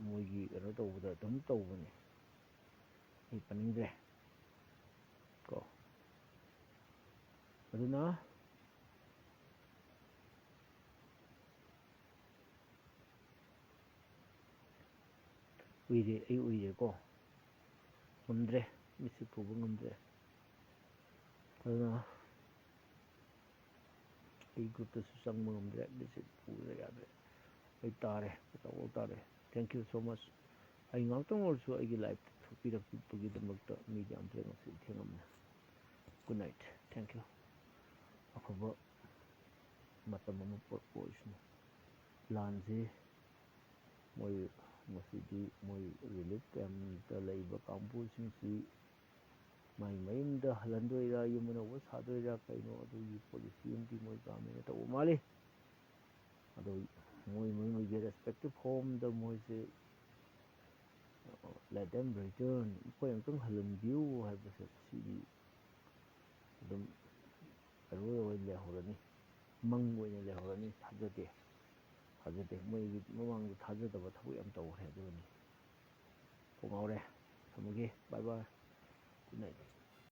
ꯃꯣꯏꯒꯤ ꯀꯩꯅꯣ ꯇꯧꯕꯗ ꯑꯗꯨꯝ ꯇꯧꯕꯅꯤ꯫ ꯑꯩ ꯄꯟꯅꯤꯡꯗ꯭ꯔꯦ ꯀꯣ꯫ ꯑꯗꯨꯅ ꯎꯏꯔꯦ, ꯑꯩ ꯎꯏꯔꯦꯀꯣ꯫ ꯉꯝꯗ꯭ꯔꯦ, ꯃꯤꯠꯁꯦ ꯄꯨꯕ ꯉꯝꯗ꯭ꯔꯦ꯫ ꯑꯗꯨꯅ ꯑꯩ ꯒ꯭ꯔꯨꯞꯇꯁꯨ ꯆꯪꯕ ꯉꯝꯗ꯭ꯔꯦ, ꯃꯤꯠꯁꯦ ꯄꯨꯗ꯭ꯔꯦ, ꯌꯥꯗ꯭ꯔꯦ꯫ ꯑꯩ ꯇꯥꯔꯦ, ꯇꯧꯕ ꯇꯥꯔꯦ꯫ Thank you so much꯫ ꯑꯩ ꯉꯥꯛꯇꯪ ꯑꯣꯏꯔꯁꯨ ꯑꯩꯒꯤ ꯂꯥꯏꯐꯇ ꯊꯣꯛꯄꯤꯔꯛꯄꯒꯤꯗꯃꯛꯇ ꯃꯤꯗꯤ ꯌꯥꯝ ꯐꯖꯅ ꯉꯁꯤꯗꯤ ꯊꯦꯡꯉꯝꯃꯦ꯫ Good night꯫ Thank you꯫ ꯑꯐꯕ ꯃꯇꯝ ꯑꯃ ꯄꯨꯔꯛꯄ ꯑꯣꯏꯁꯅꯨ꯫ ꯂꯥꯟꯁꯤ ꯃꯣꯏ ꯉꯁꯤꯗꯤ ꯃꯣꯏ ꯔꯤꯂꯤꯐ ꯀꯦꯝꯞꯇ ꯂꯩꯕ ꯀꯥꯡꯕꯨꯁꯤꯡꯁꯤ ꯃꯥꯏ ꯃꯌꯨꯝꯗ ꯍꯜꯍꯟꯗꯣꯏꯔꯥ, ꯌꯨꯝ ꯑꯅꯧꯕ ꯁꯥꯗꯣꯏꯔꯥ, ꯀꯩꯅꯣ ꯑꯗꯨꯒꯤ ꯄꯣꯂꯤꯁꯤ ꯑꯃꯗꯤ ꯃꯣꯏ ꯒꯚꯔꯟꯃꯦꯟꯅ ꯇꯧꯕ ꯃꯥꯜꯂꯤ꯫ ꯑꯗꯣ ꯃꯣꯏ ꯃꯣꯏ ꯃꯣꯏꯒꯤ ꯔꯦꯁꯄꯦꯛꯇꯤꯞ ꯍꯣꯝꯗ ꯃꯣꯏꯁꯦ, "Let them return", "ꯑꯩꯈꯣꯏ ꯑꯃꯨꯛꯇꯪ ꯍꯜꯍꯟꯕꯤꯌꯨ" ꯍꯥꯏꯕꯁꯦ ꯁꯤꯗꯤ ꯑꯗꯨꯝ ꯑꯔꯣꯏ ꯑꯣꯏꯅ ꯂꯩꯍꯧꯔꯅꯤ, ꯃꯪ ꯑꯣꯏꯅ ꯂꯩꯍꯧꯔꯅꯤ꯫ ꯊꯥꯖꯗꯦ, ꯊꯥꯖꯗꯦ꯫ ꯃꯣꯏꯒꯤ ꯃꯃꯥꯡꯗ ꯊꯥꯖꯗꯕ ꯊꯕꯛ ꯌꯥꯝ ꯇꯧꯈ꯭ꯔꯦ꯫ ꯑꯗꯨꯅꯤ꯫ ꯀꯣꯛ ꯉꯥꯎꯔꯦ꯫ ꯊꯝꯃꯒꯦ꯫ Bye bye꯫ Good night꯫